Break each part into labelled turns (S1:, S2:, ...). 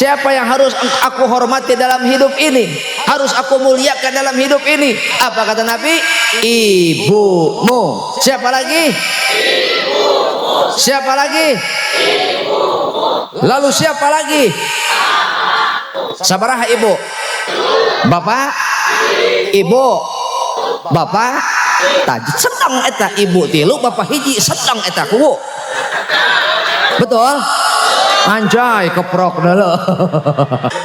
S1: Siapa yang harus aku hormati dalam hidup ini? Harus aku muliakan dalam hidup ini? Apa kata Nabi? Ibumu. Siapa lagi? Ibumu. Siapa lagi? Ibumu. Lalu siapa lagi? Sabaraha ibu? Bapak? Ibu? Bapak? Tah sedang eta ibu tilu, bapak hiji, sedang eta kuwu. Betul? Anjay, keprok dulu.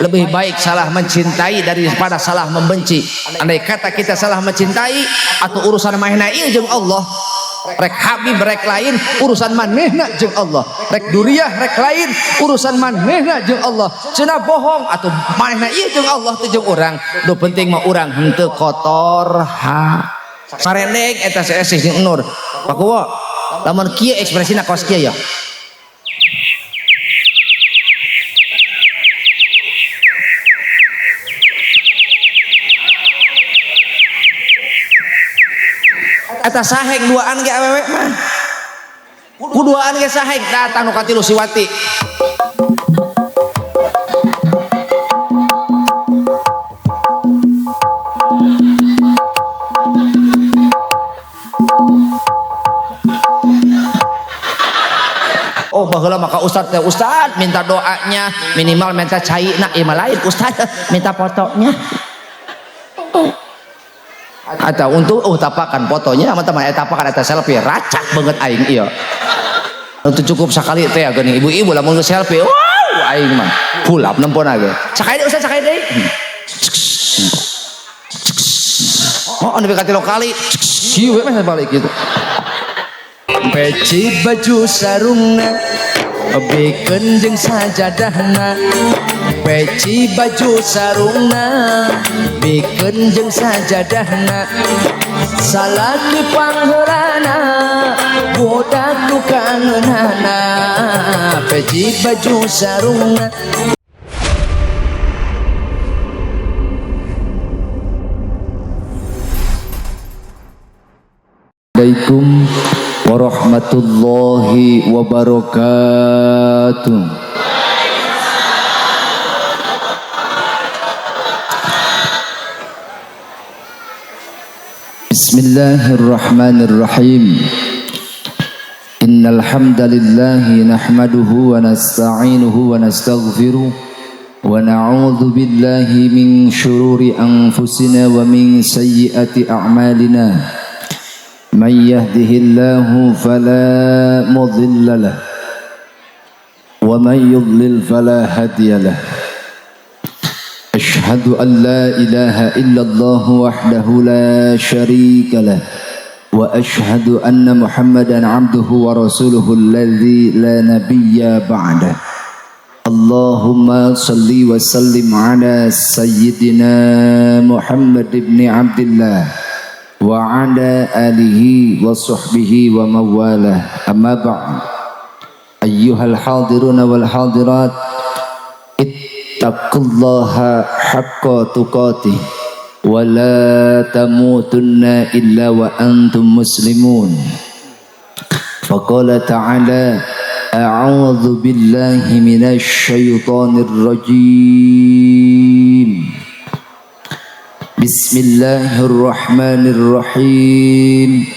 S1: Lebih baik salah mencintai daripada salah membenci. Andai kata kita salah mencintai atau urusan manehna ieu jeung Allah, rek Habib rek lain urusan manehna jeung Allah, rek duriah rek lain urusan manehna jeung Allah, cenah bohong atau manehna ieu jeung Allah teu jeung urang. Nu penting mah urang henteu kotor ha. Sarendeng eta seesih jeung Nur. Pak Kuwo, lamun kieu ekspresina kos kieu ya. Eta saheng duaan ge awewe mah. Ku duaan ge saheng datang nu katilu siwati. Oh baheula maka ustad teh, ustad minta doanya minimal minta cai na ieu mah lain, ustad minta fotonya. Atau untuk oh tapakan fotonya sama teman eta tapakan eta selfie racak banget aing ieu. Untuk cukup sekali teh geuning ibu-ibu lamun geus selfie, wow aing mah pulap nempona ge. Sakali deui ustad, sakali deui. Oh nepi ka tilu kali kieu we mah balik gitu. Peci baju sarungna bikeun jeung sajadahna, peci baju sarungna bikeun jeung sajadahna, salaki pangheulana budak nu kangeunana, peci baju sarungna. Assalamualaikum warahmatullahi wabarakatuh. Bismillahirrahmanirrahim. Innal hamdalillah nahmaduhu wa nasta'inuhu wa nastaghfiruh wa na'udzu billahi min shururi anfusina wa min sayyiati a'malina. Man yahdihillahu fala mudilla lahu wa man yudlil fala hadiya lahu. Ashhadu an la ilaha illallah wahdahu la syarika lah wa ashhadu anna Muhammadan abduhu wa rasuluhu alladzi la nabiyya ba'dah. Allahumma salli wa sallim ala sayyidina Muhammad ibn Abdillah wa ala alihi wa sahbihi wa mawalah. Amma ba'd. Ayyuhal hadiruna wal hadirat, ittaqullaha haqqa tuqatih wa la tamutunna illa wa antum muslimun. Faqala ta'ala, a'udzu billahi minasy syaithanir rajim. Bismillahirrahmanirrahim.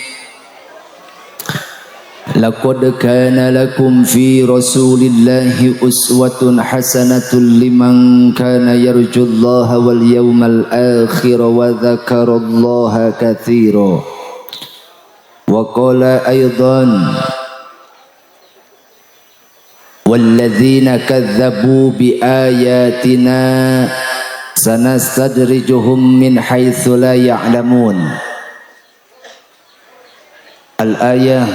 S1: Laqad kana lakum fi rasulillahi uswatun hasanatun liman kana yarjullaha wal yawmal akhir wa dzakarallaha katsira. Wa qala aidan, walladzina kadzdzabu biayatina sanastadrijuhum min haitsu la ya'lamun. Al-ayah.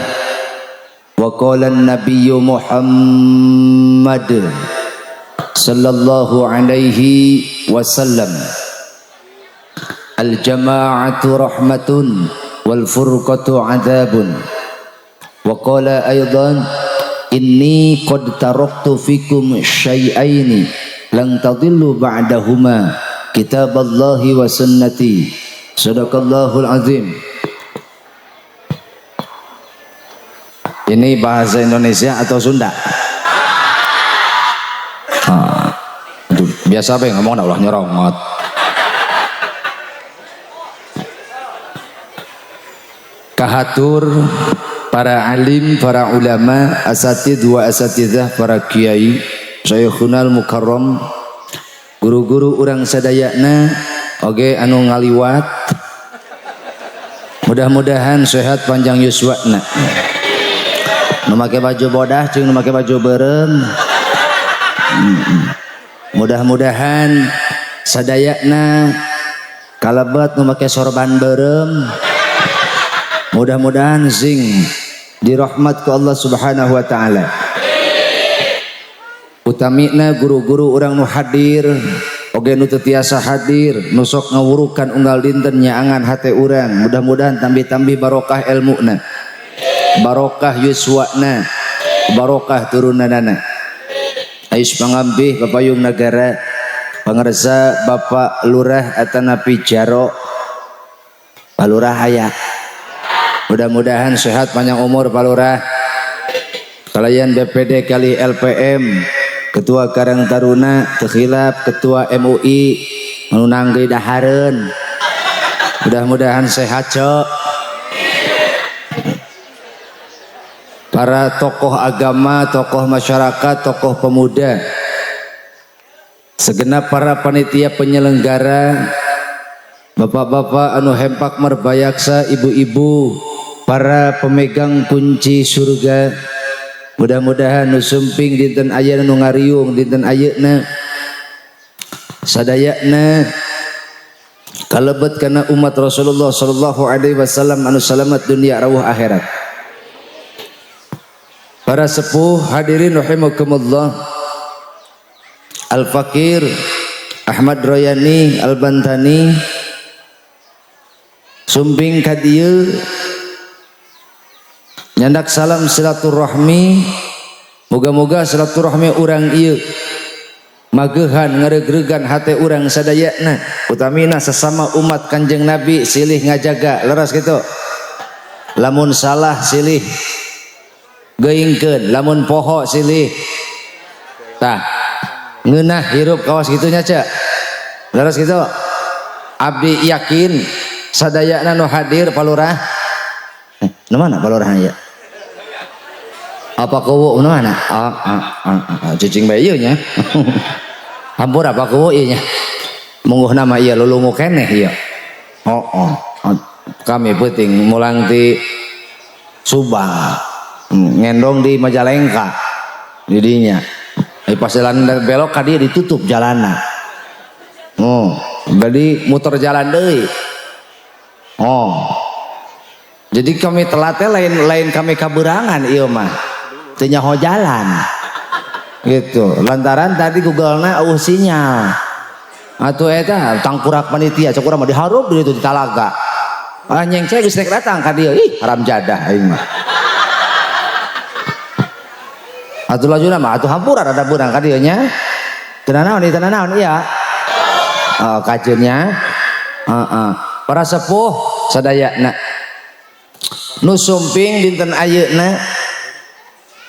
S1: Wa qala an-nabiyyu Muhammad sallallahu alaihi wasallam, al-jama'atu rahmatun wal furqatu adzabun. Wa qala aidan, inni qad taraktu fikum syai'aini lan tadillu ba'dahuma kitaballahi wa sunnati. Sadaqallahul azim. Ini bahasa Indonesia atau Sunda? Biasa bae ngomong ulah nyorongot. Kahatur para alim, para ulama, asatid wa asatidzah, para kiai, syekhunal mukarram, guru-guru urang sadayana oge anu ngaliwat. Mudah-mudahan sehat panjang yuswana. Nu make baju bodah jeung nu make baju beureum. Mudah-mudahan sadayana kalebet nu make sorban beureum. Mudah-mudahan sing dirahmat ku Allah Subhanahu wa taala. Utamina guru-guru urang nu hadir oge nu teu tiasa hadir, nu sok ngawurukan unggal dinten nyaangan hate urang. Mudah-mudahan tambih-tambih barokah elmuna, barokah yuswana, barokah turunanana. Ais pangampih Bapayung Nagara, pangersa Bapak Lurah atanapi Jaro, Pak Lurah aya. Mudah-mudahan sehat panjang umur Pak Lurah. Kalian BPD kali LPM, Ketua Karang Taruna, teu khilaf Ketua MUI, anu nangge dahareun. Mudah-mudahan sehat cok. Para tokoh agama, tokoh masyarakat, tokoh pemuda, segenap para panitia penyelenggara, bapak-bapak anu hempak merbayaksa, ibu-ibu, para pemegang kunci surga, mudah-mudahan nu sumping dinten ayeuna nu ngariung dinten ayeuna sadayana kalebet kana umat Rasulullah sallallahu alaihi wasallam anu salamat dunia rawuh akhirat. Para sepuh hadirin rahimakumullah, Al-Fakir Ahmad Royani Al-Bantani sumping ka dieu nyandak salam silaturahmi. Moga-moga silaturahmi urang ieu magehan ngareugregan hate urang sadayana, utamina sesama umat Kanjeng Nabi silih ngajaga leres kitu. Lamun salah silih geuingkeun, lamun poho silih tah ngeunah hirup kawas kitunya cek leres kitu. Abdi yakin sadayana nu hadir Pak Lurah, nu mana Pak Lurah ya? Apa kuwu nu mana? Cicing bae ieu nya. Hampura apa kuwu ieu nya. Mungguh nama ieu lulungu keneh ieu. Oh, oh. Kami peuting mulang ti Subang, ngendong di Majalengka didinya. Pas jalan belok ka dieu ditutup jalanna. Oh, jadi muter jalan deui. Oh. Jadi kami telatnya lain kami kaberangan ieu mah. Teu nyaho jalan. Gitu. Lantaran tadi Google-na eueuh sinyal. Atuh eta tangkurak panitia cek urang mah diharup di ditu di talaga. Ah nyengce geus rek datang ka dieu. Ih, haram jadah aing mah. Atuh lajuna mah atuh hampura rada beurang ka dieu nya. Teu nanaon ieu teu nanaon ieu. Oh, kajeunnya. Heeh. Para sepuh sadayana nu sumping dinten ayeuna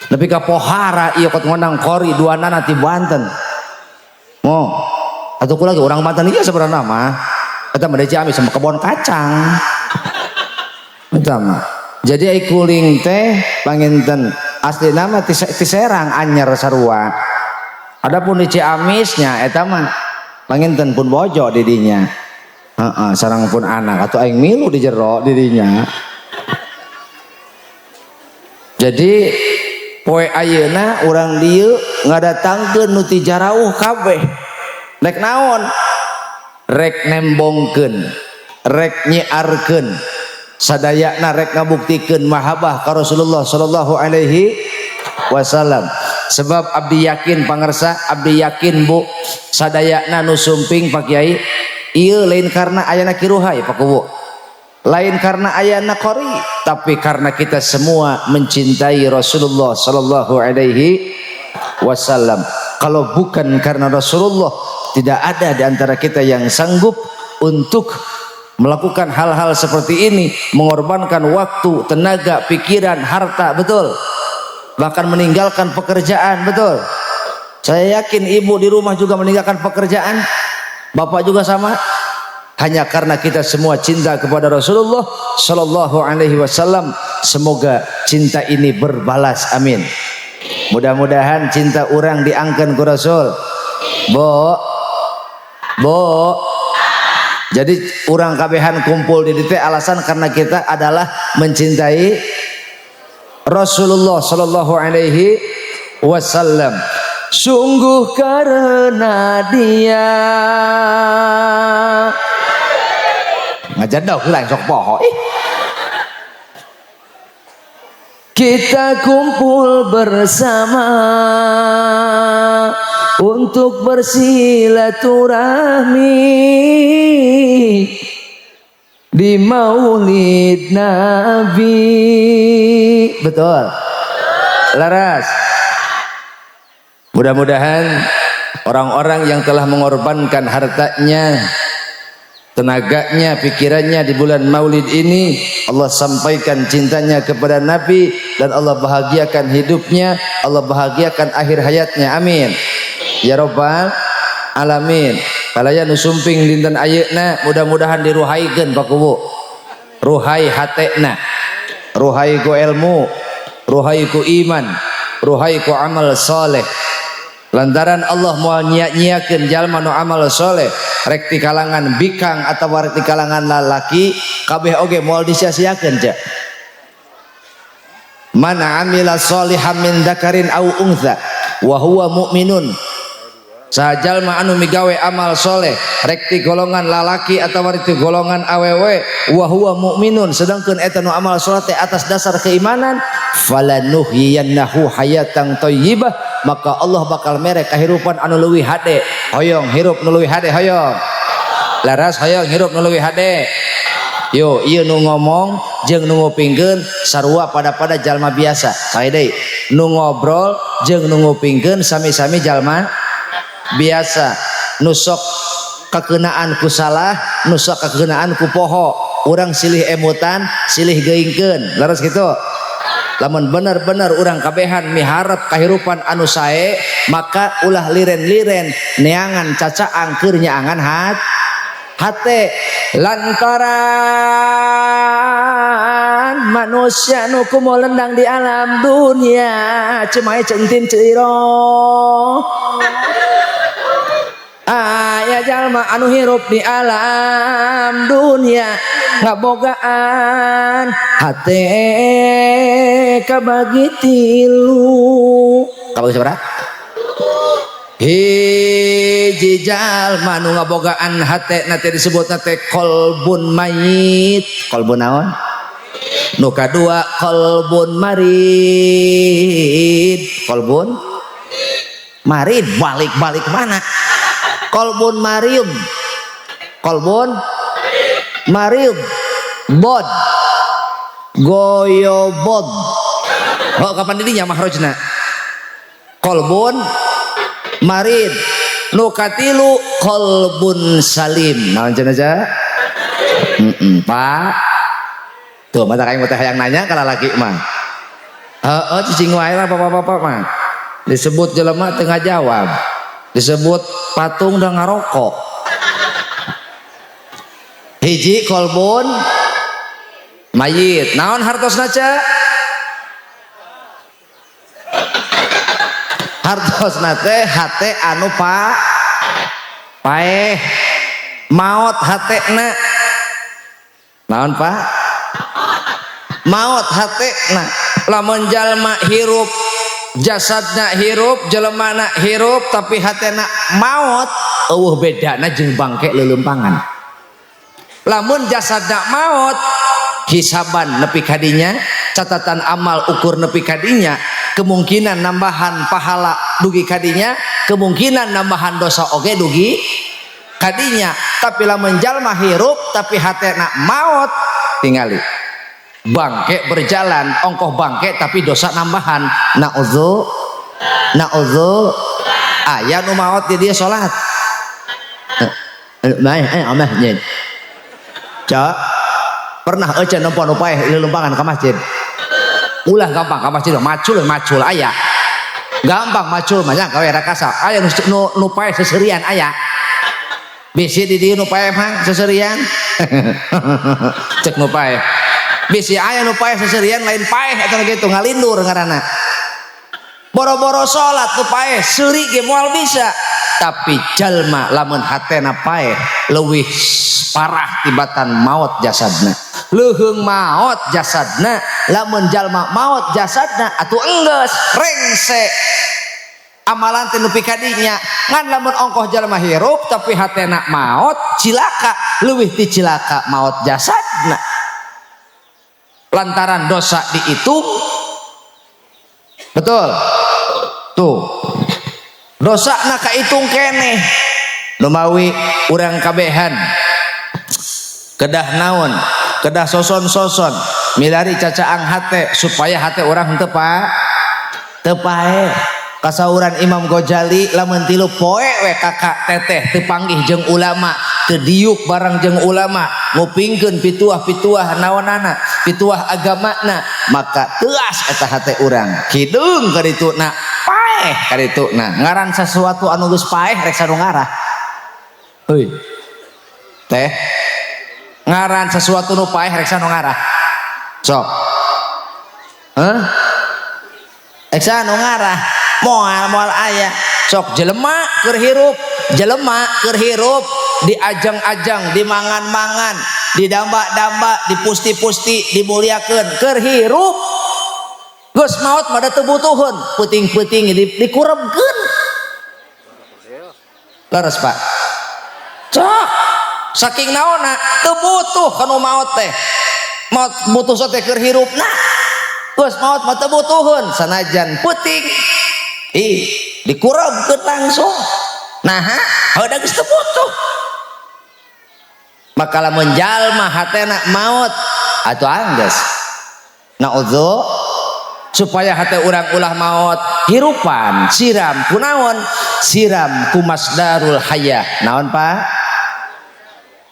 S1: nepi ka pohara ieu kot ngondang kori duanana ti Banten. Oh, atuh kula ge urang Banten ieu sebenarna mah. Eta mah di Ciamis sama kebon kacang. Eta mah. Jadi ai kuling teh panginten aslina mah ti Serang anyer sarua. Adapun di Ciamisnya eta mah panginten pun bojo di dinya. Heeh, sareng pun anak atuh aing milu di jero di dinya. Jadi poe ayeuna urang dieu ngadatangkeun nu ti jarauh kabeh. Rek naon? Rek nembongkeun, rek nyiarkeun, sadayana rek ngabuktikeun mahabbah ka Rasulullah sallallahu alaihi wasallam. Sebab abdi yakin pangersa, abdi yakin Bu, sadayana nu sumping Pak Kiai ieu lain karena ayana kiruhai Pak Kuwu, lain karena ayana qori, tapi karena kita semua mencintai Rasulullah sallallahu alaihi wasallam. Kalau bukan karena Rasulullah, tidak ada di antara kita yang sanggup untuk melakukan hal-hal seperti ini, mengorbankan waktu, tenaga, pikiran, harta, betul, bahkan meninggalkan pekerjaan, betul. Saya yakin ibu di rumah juga meninggalkan pekerjaan, bapak juga sama, hanya karena kita semua cinta kepada Rasulullah Sallallahu Alaihi Wasallam. Semoga cinta ini berbalas, amin. Mudah-mudahan cinta urang diangkeun ku Rasul. Bo, bo, jadi urang kabehan kumpul di dieu alasan karena kita adalah mencintai Rasulullah Sallallahu Alaihi Wasallam. Sungguh karena dia ngajedog lah, sok poho ih. Kita kumpul bersama untuk bersilaturahmi di Maulid Nabi. Betul, laras. Mudah-mudahan orang-orang yang telah mengorbankan hartanya, tenaganya, pikirannya di bulan Maulid ini, Allah sampaikan cintanya kepada Nabi dan Allah bahagiakan hidupnya, Allah bahagiakan akhir hayatnya. Amin. Ya Rabbal Alamin. Palaya nu sumping dinten ayeuna mudah-mudahan diruhaikeun, Pak Kuwu. Ruhai hatena. Ruhai ku ilmu, ruhai ku iman, ruhai ku amal soleh. Lantaran Allah moal nyia-nyiakeun jalma nu amal soleh, rek ti kalangan bikang atau rek ti kalangan lalaki, kabeh oge moal disia-siakeun, cek. Man amila solihan min dzakarin au untha wa huwa mu'minun. Saha jalma anu migawe amal soleh, rek ti golongan lalaki atau rek ti golongan awewe, wa huwa mu'minun, sedangkan eta nu amal soleh teh atas dasar keimanan, falanuhyiyannahu hayatan thayyibah, maka Allah bakal mere kahirupan anu leuwih hade. Hoyong hirup nu leuwih hade? Hoyong? Laras, hoyong hirup nu leuwih hade? Yo, ieu nu ngomong jeung nu ngupingkeun sarua pada-pada jalma biasa. Sae deui, nu ngobrol jeung nu ngupingkeun sami-sami jalma biasa. Nu sok kakenaan ku salah, nu sok kakenaan ku poho, urang silih emutan, silih geuingkeun. Laras gitu? Lamun bener-bener urang kabehan miharep kahirupan anu sae, maka ulah liren-liren neangan cacaang keur nyaangan hate, lantaran manusia nu kumolendang di alam dunia cemae centin ciro. Aya jalma anu hirup di alam dunia ngabogaan hate kabagi tilu. Kabagi sabaraha? Hiji jalma nu ngabogaan hate na teh disebut teh kolbun mayit. Kolbun naon? Nu kadua kolbun marid. Kolbun marid balik-balik mana? Kolbun marium, kolbun marium bod goyobod. Oh, kapan didinya mahrojna kolbun marid. Nu katilu kolbun salim. Naon cenah aja? Pak, tuh mata kayak teh hayang nanya kalau laki mah. Heeh, cicing wae lah, bapak-bapak mah. Disebut jelema teu ngajawab, disebut patung udah ngarokok. Hiji kolbun mayit naon hartosna, Ca? Hartosna teh hate anu paeh, maot hatena. Naon, Pak? Maot hatena. Lamun jalma hirup, jasadna hirup, jelemana hirup, tapi hatena maot, eueuh bedana jeung bangke leuleumpangan. Lamun jasadna maot, hisaban nepi kadinya, catatan amal ukur nepi kadinya, kemungkinan nambahan pahala dugi kadinya, kemungkinan nambahan dosa oge dugi kadinya. Tapi lamun jalma hirup tapi hatena maot, tingali bangke berjalan, ongkoh bangke tapi dosa nambahan. Naudzu, naudzu. Aya nu maot di dia salat bae eh ameh nyen. Cak, pernah ece nempo nu paeh lelempangan ka masjid? Ulah gampang ka masjid, macul macul aya. Gampang macul mah nya gawe rakasa. Aya nu paeh seserian aya. Bisi di dieu nu paeh mah seserian. Cek nu paeh. Bisi aya nu paeh seserian lain paeh eta kitu ngalindur ngaranna. Boro-boro salat nu paeh seuri ge moal bisa. Tapi jalma lamun hatena paeh leuwih parah tibatan maot jasadna. Leuheung maot jasadna, lamun jalma maot jasadna atuh enggeus rengse. Amalan teh nepi ka dinya. Ngan lamun ongkoh jalma hirup tapi hatena maot cilaka, leuwih ti cilaka maot jasadna. Lantaran dosa dihitung. Betul. Tuh. Dosa na kaitung keneh. Lumawi urang kabehan kedah naon, kedah soson-soson milari cacaang hate supaya hate urang henteu teu paeh. Kasauran Imam Ghazali lamun tilu poe we kakak teteh teu panggih jeung ulama, teu diuk bareng jeung ulama, ngupingkeun pituah-pituah naonana, pituah agamana, maka teuas eta hate urang. Hideung ka dituna, paeh ka dituna. Ngaran sesuatu anu geus paeh rek sanu ngarah. Heuy. Teh ngaran sesuatu nu paeh rek sanu ngarah. Sok. Hah? Rek sanu ngarah. Moal aya. Sok jelema keur hirup, jelema keur hirup diajang-ajang, dimangan-mangan, didamba-damba, dipusti-pusti, dimuliakeun, keur hirup. Geus maot mah da teu butuheun, peuting-peuting dikurebkeun. Leres, Pak. Cok. Saking naonna teu butuh kanu maot teh. Maot butuh teh keur hirupna. Geus maot mah teu butuheun sanajan peuting. Ih, dikurebkeun langsung. Nah, heuda geus teu butuh. Maka lamun jalma hatena maot atuh anggeus. Naudzu supaya hate urang ulah maot hirupan siram kunaon siram ku masdarul hayah. Naon Pak?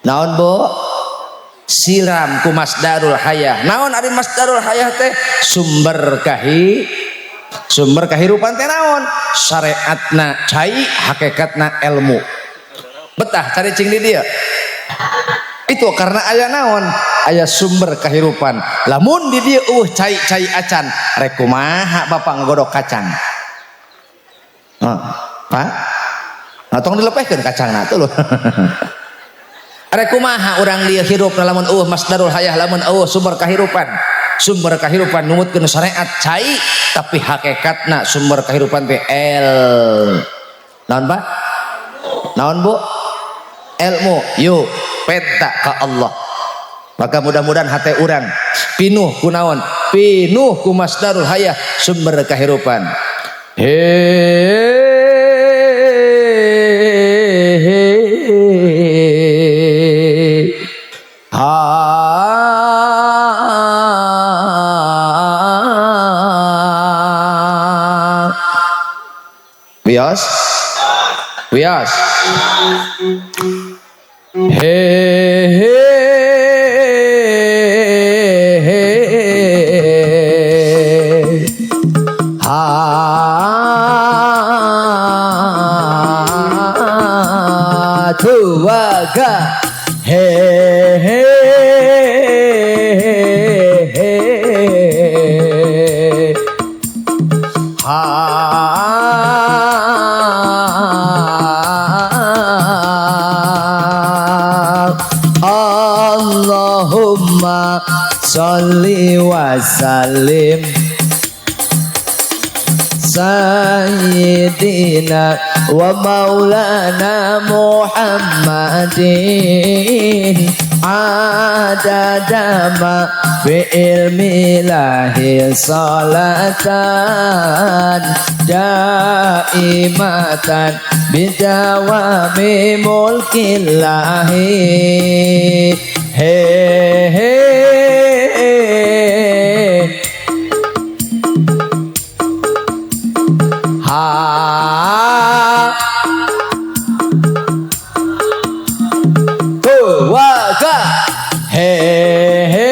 S1: Naon Bu? Siram ku masdarul hayah. Naon ari masdarul hayah teh? Sumber kahi sumber kehidupan teh naon? Syariatna cai, hakikatna ilmu. Betah cari cing di dia. Itu karena aya naon? Aya sumber kehidupan. Lamun di dieu eueuh cai-cai acan, rek kumaha bapak ngagodok kacang? Hah, Pak? Nah, tong dilepehkeun kacangna tuh lho. Rek kumaha urang dieu hirup lamun eueuh masdarul hayah, lamun eueuh sumber kehidupan. Sumber kehidupan numutkeun syariat cai, tapi hakikatna sumber kehidupan teh el. Naon Pak? Naon Bu? Ilmu. Yuk penta ka Allah. Maka mudah-mudahan hate urang pinuh ku naon? Pinuh ku masdarul hayah, sumber kehidupan. He ha. Wios? Wios. He he he ha tuaga he he he ha. Allahumma sholli wa sallim sayyidina wa maulana Muhammadin adada ma fi ilmi lahi salatan daimatan bidawami mulkillahi. He he ha tuwaga he he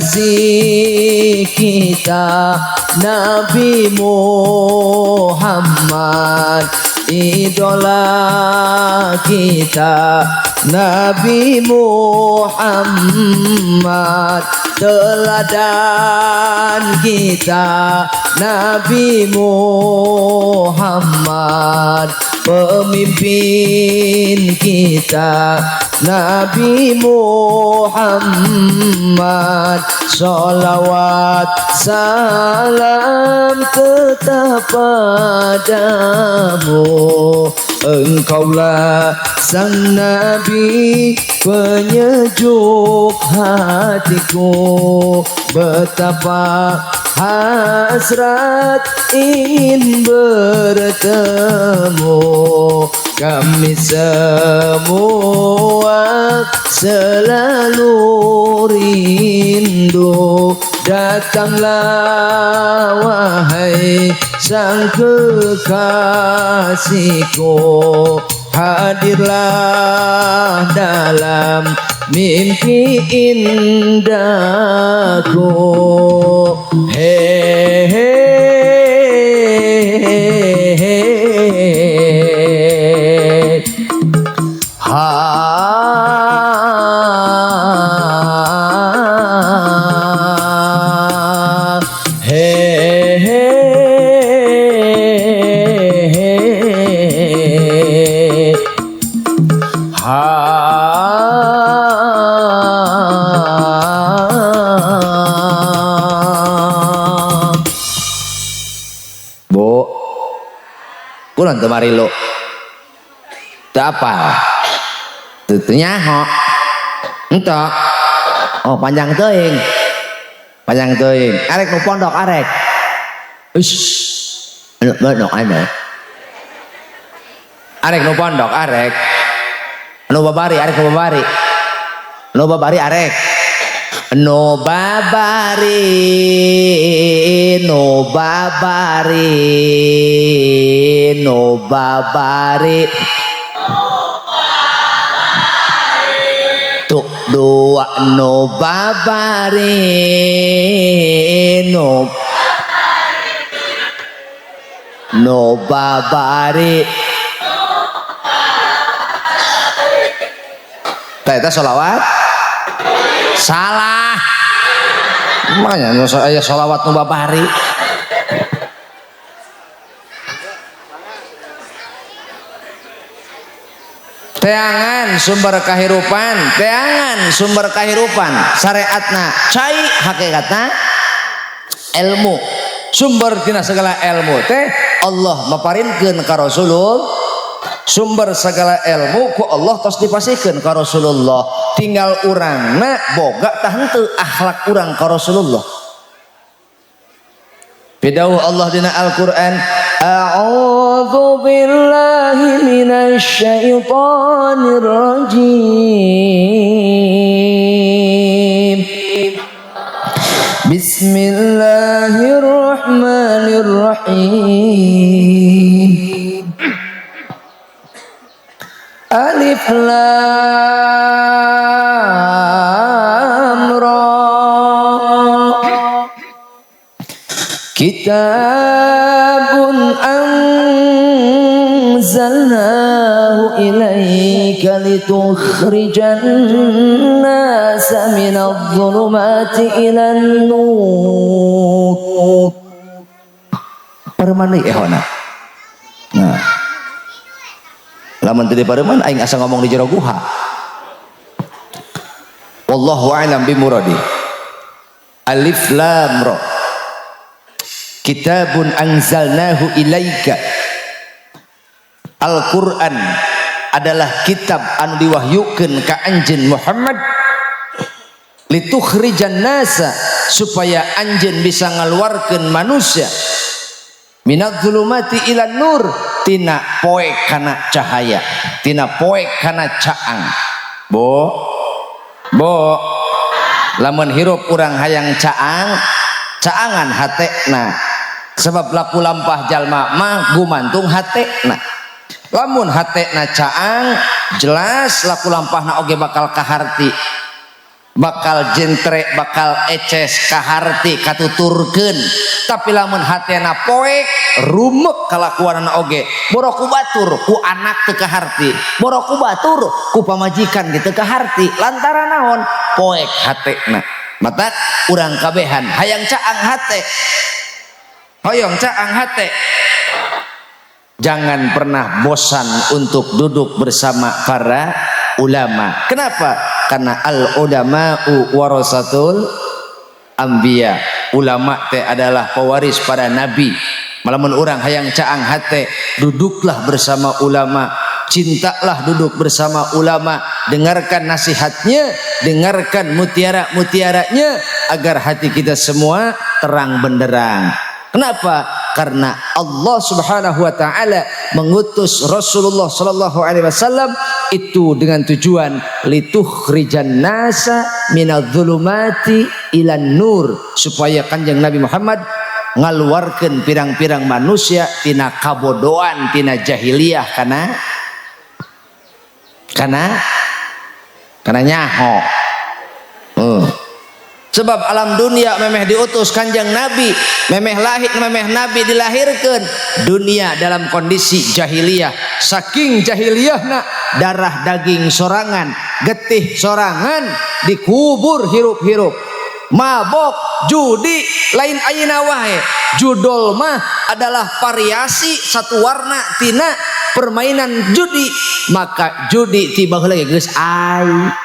S1: Kekasih kita Nabi Muhammad, idola kita Nabi Muhammad, teladan kita Nabi Muhammad, pemimpin kita Nabi Muhammad. Sholawat salam tetap padamu, engkaulah sang Nabi penyejuk hatiku. Betapa hasrat ingin bertemu, kami semua selalu rindu. Datanglah wahai sang kekasihku, hadirlah dalam mimpi indahku. He he he ha he he he ha. Bu, kurang teu marilu. Teu apal. Teu nyaho. Entok. Oh, panjang teuing. Panjang teuing. Arek nu pondok arek. Ush. Anu pondok anu. Arek nu pondok arek. Nu babari arek nu babari. Nu babari arek. Nu babari, nu babari, nu babari. Tuh dua nu babari, nu nu babari. Tah eta sholawat salah. Makanya nu aya sholawat nu babari. Teangan sumber kahirupan, teangan sumber kahirupan, syariatna cai, hakikatna ilmu. Sumber tina segala ilmu teh Allah maparinkeun ka Rasulullah. Sumber segala ilmu ku Allah tos dipasihkeun ka Rasulullah. Tinggal urangna boga tah henteu akhlak urang ka Rasulullah. Pidawuh Allah dina Al-Qur'an, a'udzu billahi minasyaitonir rajim. Bismillahirrahmanirrahim. Alif lam ra. Kitabun anzalnahu ilaika litukhrijan nasa minadh dhulumati ilan nur. Pareuman deui ehona. Nah. Lamun teu dipareuman aing asa ngomong di jero guha. Wallahu a'lam bimuradi. Alif lam ra. Kitabun anzalnahu ilaika. Al-Qur'an adalah kitab anu diwahyukeun ka anjeun Muhammad litukhrijan nasa, supaya anjeun bisa ngaluarkeun manusia minadz zulumati ilan nur, tina poek kana cahaya, tina poek kana caang. Bo bo lamun hirup urang hayang caang, caangan hatena, sebab laku lampah jalma mah gumantung hatena. Lamun hatena caang, jelas laku lampahna oge bakal kaharti. Bakal jentre, bakal eces, kaharti, katuturkeun. Tapi lamun hatena poek, rumek kalakuanana oge. Boro ku batur, ku anak teu kaharti. Boro ku batur, ku pamajikan gitu kaharti. Lantaran naon? Poek hatena. Mata urang kabehan hayang caang hate. Hoyong caang hate. Jangan pernah bosan untuk duduk bersama para ulama. Kenapa? Karena al ulama'u warasatul anbiya. Ulama teh adalah pewaris para nabi. Malamun urang hayang caang hate, duduklah bersama ulama, cintalah duduk bersama ulama, dengarkan nasihatnya, dengarkan mutiara-mutiaranya agar hati kita semua terang benderang. Kenapa? Karena Allah Subhanahu wa taala mengutus Rasulullah sallallahu alaihi wasallam itu dengan tujuan litukhrijan nasa minadz-dzulumati ilan nur, supaya Kanjeng Nabi Muhammad ngaluarkeun pirang-pirang manusia tina kabodohan, tina jahiliyah, kana kana kana nyaho. Sebab alam dunia memeh diutus Kanjeng Nabi, memeh lahir, memeh Nabi dilahirkan, dunia dalam kondisi jahiliyah. Saking jahiliyahna, darah daging sorangan, getih sorangan, dikubur hirup-hirup, mabok, judi, lain ayeuna wae. Judol mah adalah variasi satu warna tina permainan judi. Maka judi tiba heula geus ai.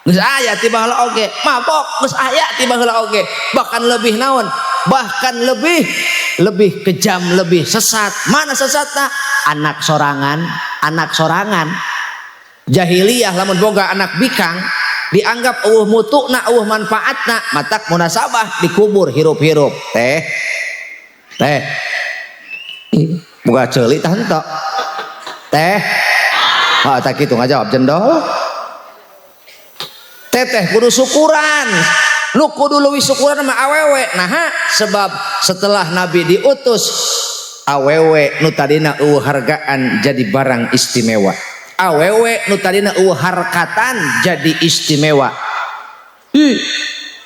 S1: Geus aya tiba heula oge, mabok geus aya tiba heula oge, bahkan lebih naon? Bahkan lebih lebih kejam, lebih sesat. Mana sesatna? Anak sorangan, anak sorangan. Jahiliyah lamun boga anak bikang dianggap eueuh mutuna, eueuh manfaatna, matak munasabah dikubur hirup-hirup. Teh. Teh. Boga ceuli tah henteu. Teh. Ah, tak kitu ngajawab jendol. Teteh kudu syukuran, nu kudu leuwih syukuran mah awewe. Nah, sebab setelah Nabi diutus, awewe nu tadina eueuh hargaan jadi barang istimewa, awewe nu tadina eueuh harkatan jadi istimewa. Ih,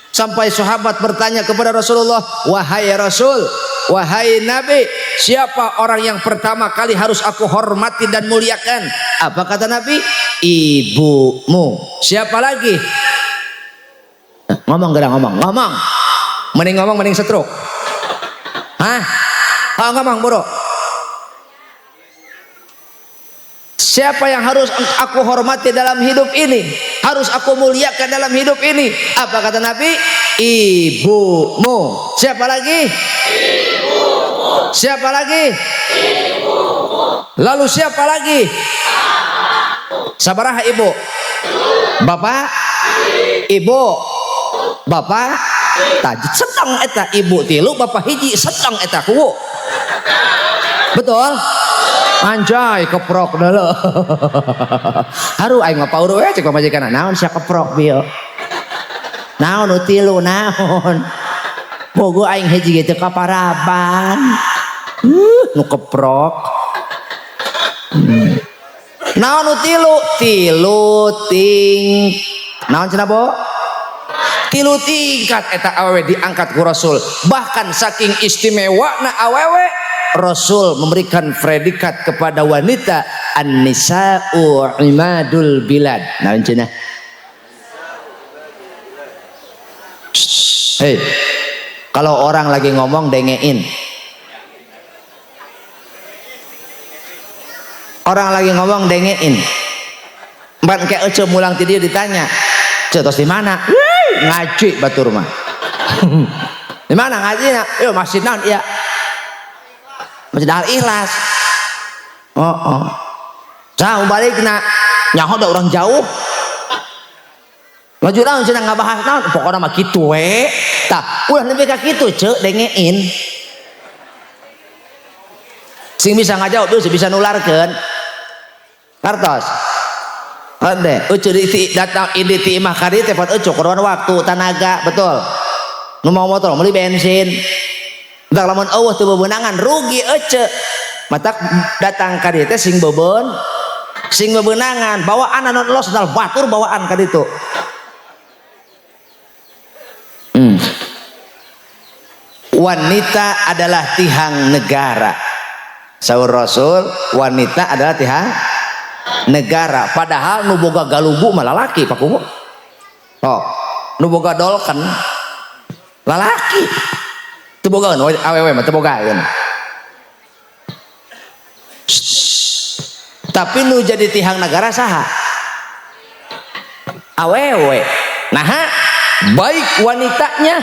S1: sampai sahabat bertanya kepada Rasulullah, "Wahai Rasul, wahai Nabi, siapa orang yang pertama kali harus aku hormati dan muliakan?" Apa kata Nabi? "Ibumu." Siapa lagi? Ngomong geura, ngomong, ngomong. Mending ngomong, mending stroke. Hah? Oh, ngomong bro. Siapa yang harus aku hormati dalam hidup ini? Harus aku muliakan dalam hidup ini? Apa kata Nabi? "Ibumu." Siapa lagi? Ibumu. Siapa lagi? Ibumu. Lalu siapa lagi? Sabaraha ibu? Bapak? Ibu? Bapak? Tajid sedang eta ibu tilu, bapak hiji, sedang eta kuwu. Betul? Anjay, keprok dulu. Haru aing mah paur we cek pamajikan, "Naon sia keprok bieu? Naon nu tilu naon? Bogo aing hiji gitu kaparaban." Nu keprok. Naon nu tilu? Tilu ting. Naon cenah, Bo? Tilu tingkat eta awewe diangkat ku Rasul. Bahkan saking istimewana awewe, Rasul memberikan predikat kepada wanita, an-nisa'u imadul bilad. Naon cenah? Hei, kalau orang lagi ngomong dengein. Orang lagi ngomong dengein. Empat kayak Ece mulang ti dieu ditanya, "Ce, tos di mana?" "Ngaji batur mah." "Di mana ngaji?" "Yo masjid naon?" "Iya. Masjid Al Ikhlas." Oh, oh. Jauh balikna. Nyaho da urang jauh. Maju naon cenah ngabahas naon? Pokona mah kitu we. Tah, ulah nepi ka kitu ce dengein. Sing bisa ngajawab tuh bisa nularkeun. Kartos. Hade, Ucu di datang ini ti imah ka dieu teh pan Ucu korban waktu, tenaga, betul. Nu mau motor meuli bensin. Entar lamun eueuh teu bebenangan rugi Ece. Matak datang ka dieu teh sing beben, sing bebenangan, bawaan anu los dal batur bawaan ka ditu. Wanita adalah tiang negara. Saur Rasul, wanita adalah tiang negara. Padahal nu boga galugu mah lalaki, Pak Kuwu. Oh, nu boga dolken lalaki. Teu bogaeun awewe mah, teu bogaeun. Tapi nu jadi tiang negara saha? Awewe. Nah, baik wanitanya,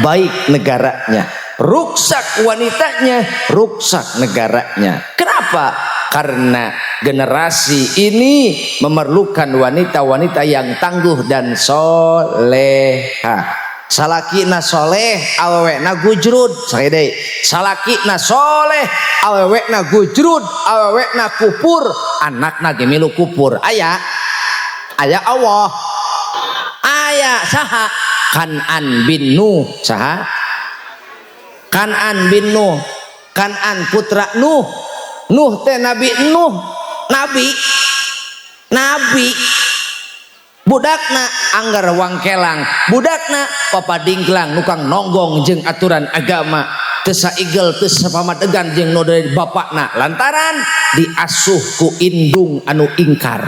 S1: baik negaranya. Ruksak wanitanya, ruksak negaranya. Kenapa? Karena generasi ini memerlukan wanita-wanita yang tangguh dan soleha. Salakina soleh, awewena gujrud. Sakali deui. Salakina soleh, awewena gujrud, awewena kupur, anakna ge milu kupur. Aya? Aya Allah. Aya saha? Kan'an bin Nuh. Saha? Kan'an bin Nuh. Kan'an putra Nuh. Nuh teh Nabi Nuh, nabi. Nabi. Budakna anggar wangkelang, budakna papadingklang nukang nonggong jeung aturan agama, teu saigel teu sapamadegan jeung nu dari bapakna lantaran diasuh ku indung anu ingkar.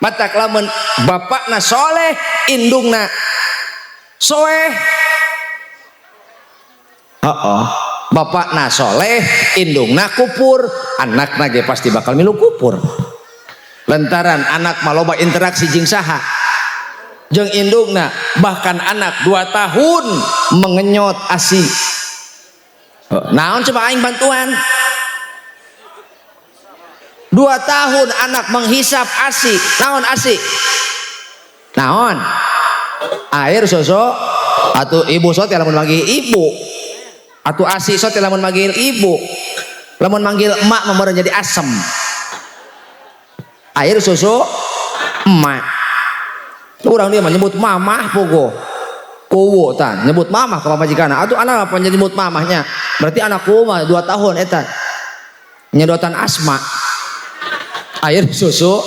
S1: Matak lamun bapakna soleh, indungna soeh. Heeh. Bapakna soleh, indungna kupur, anakna ge pasti bakal milu kupur. Lantaran anak mah loba interaksi jeung saha? Jeung indungna. Bahkan anak 2 tahun mengenyot ASI. Naon coba aing bantuan? 2 tahun anak menghisap ASI. Naon ASI? Naon? Air susu atau ibu sote lamun manggil ibu. Atau ASI sote lamun manggil ibu. Lamun manggil emak mah jadi asem. Air susu emak. Urang dia mah nyebut mamah pogo. Kuwu tan nyebut mamah ke pamajikanna. Atuh anak apa nyebut mamahnya? Berarti anak kuwu mah 2 tahun eta. Nyedotan asma. Air susu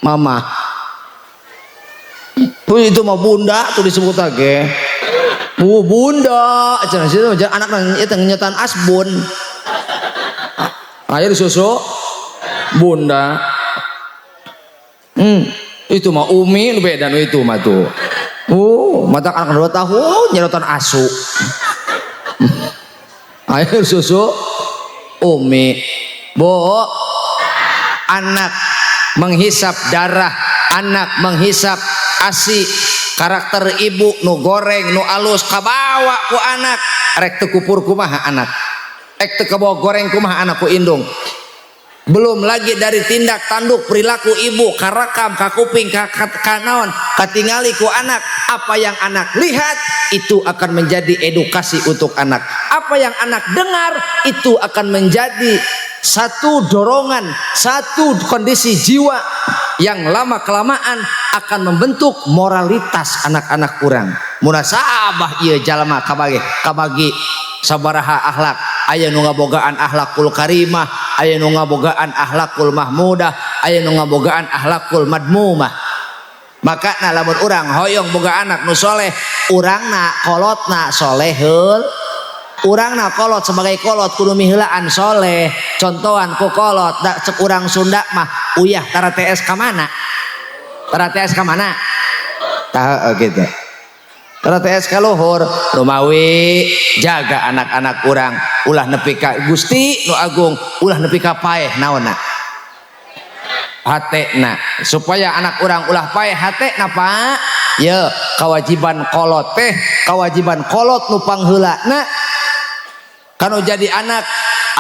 S1: mama. Tuh itu mah bunda tuh disebut lagi. Oh bunda, cenah situ anak itu nyedotan asbun. Air susu bunda. Itu mah umi nu beda nu itu mah tuh. Oh, mata anak 2 tahun nyedotan asu. Air susu umi. Bu, anak menghisap darah, anak menghisap ASI, karakter ibu nu goreng nu alus kabawa ku anak. Rek teu kupur kumaha anak, rek teu kabawa goreng kumaha anak ku indung. Belum lagi dari tindak tanduk perilaku ibu karakam kakuping kanaon katingali ku anak. Apa yang anak lihat itu akan menjadi edukasi untuk anak. Apa yang anak dengar itu akan menjadi satu dorongan, satu kondisi jiwa yang lama kelamaan akan membentuk moralitas anak-anak urang. Munasabah ieu jalma kabagi kabagi sabaraha akhlak. Aya nu ngabogaan akhlakul karimah, aya nu ngabogaan akhlakul mahmudah, aya nu ngabogaan akhlakul madmumah. Maka na lamun urang hoyong boga anak nu soleh, urangna kolotna soleh heul. Urangna kolot sebagai kolot kudu miheulaan soleh. Contohan ku kolot da cek urang Sunda mah uyah tara TS ka mana? Tara TS ka mana? Tah gitu. Tara TS ka luhur, lumawi jaga anak-anak urang ulah nepi ka Gusti nu Agung, ulah nepi ka paeh naonna? Hatena. Supaya anak urang ulah paeh hatena, Pak. Ye, kewajiban kolot teh, kewajiban kolot nu pangheulana kanu jadi anak,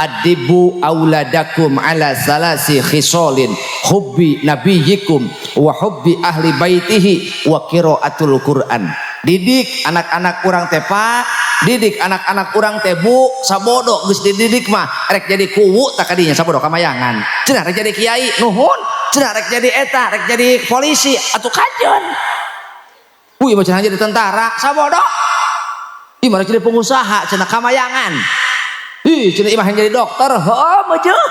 S1: adibu auladakum ala salasi khisolin, hubbi nabiyikum wa hubbi ahli baitihi wa qiraatul Quran. Didik anak-anak urang teh Pak, didik anak-anak urang teh Bu, sabodo geus dididik mah rek jadi kuwu tak kadinya sabodo kamayangan. Cenah rek jadi kiai nuhun, cenah rek jadi eta, rek jadi polisi atuh kajeun. Wih, mah cenah jadi tentara sabodo. Ih, mah rek jadi pengusaha cenah kamayangan. Ih, cenah imah jadi dokter, heuh meujeun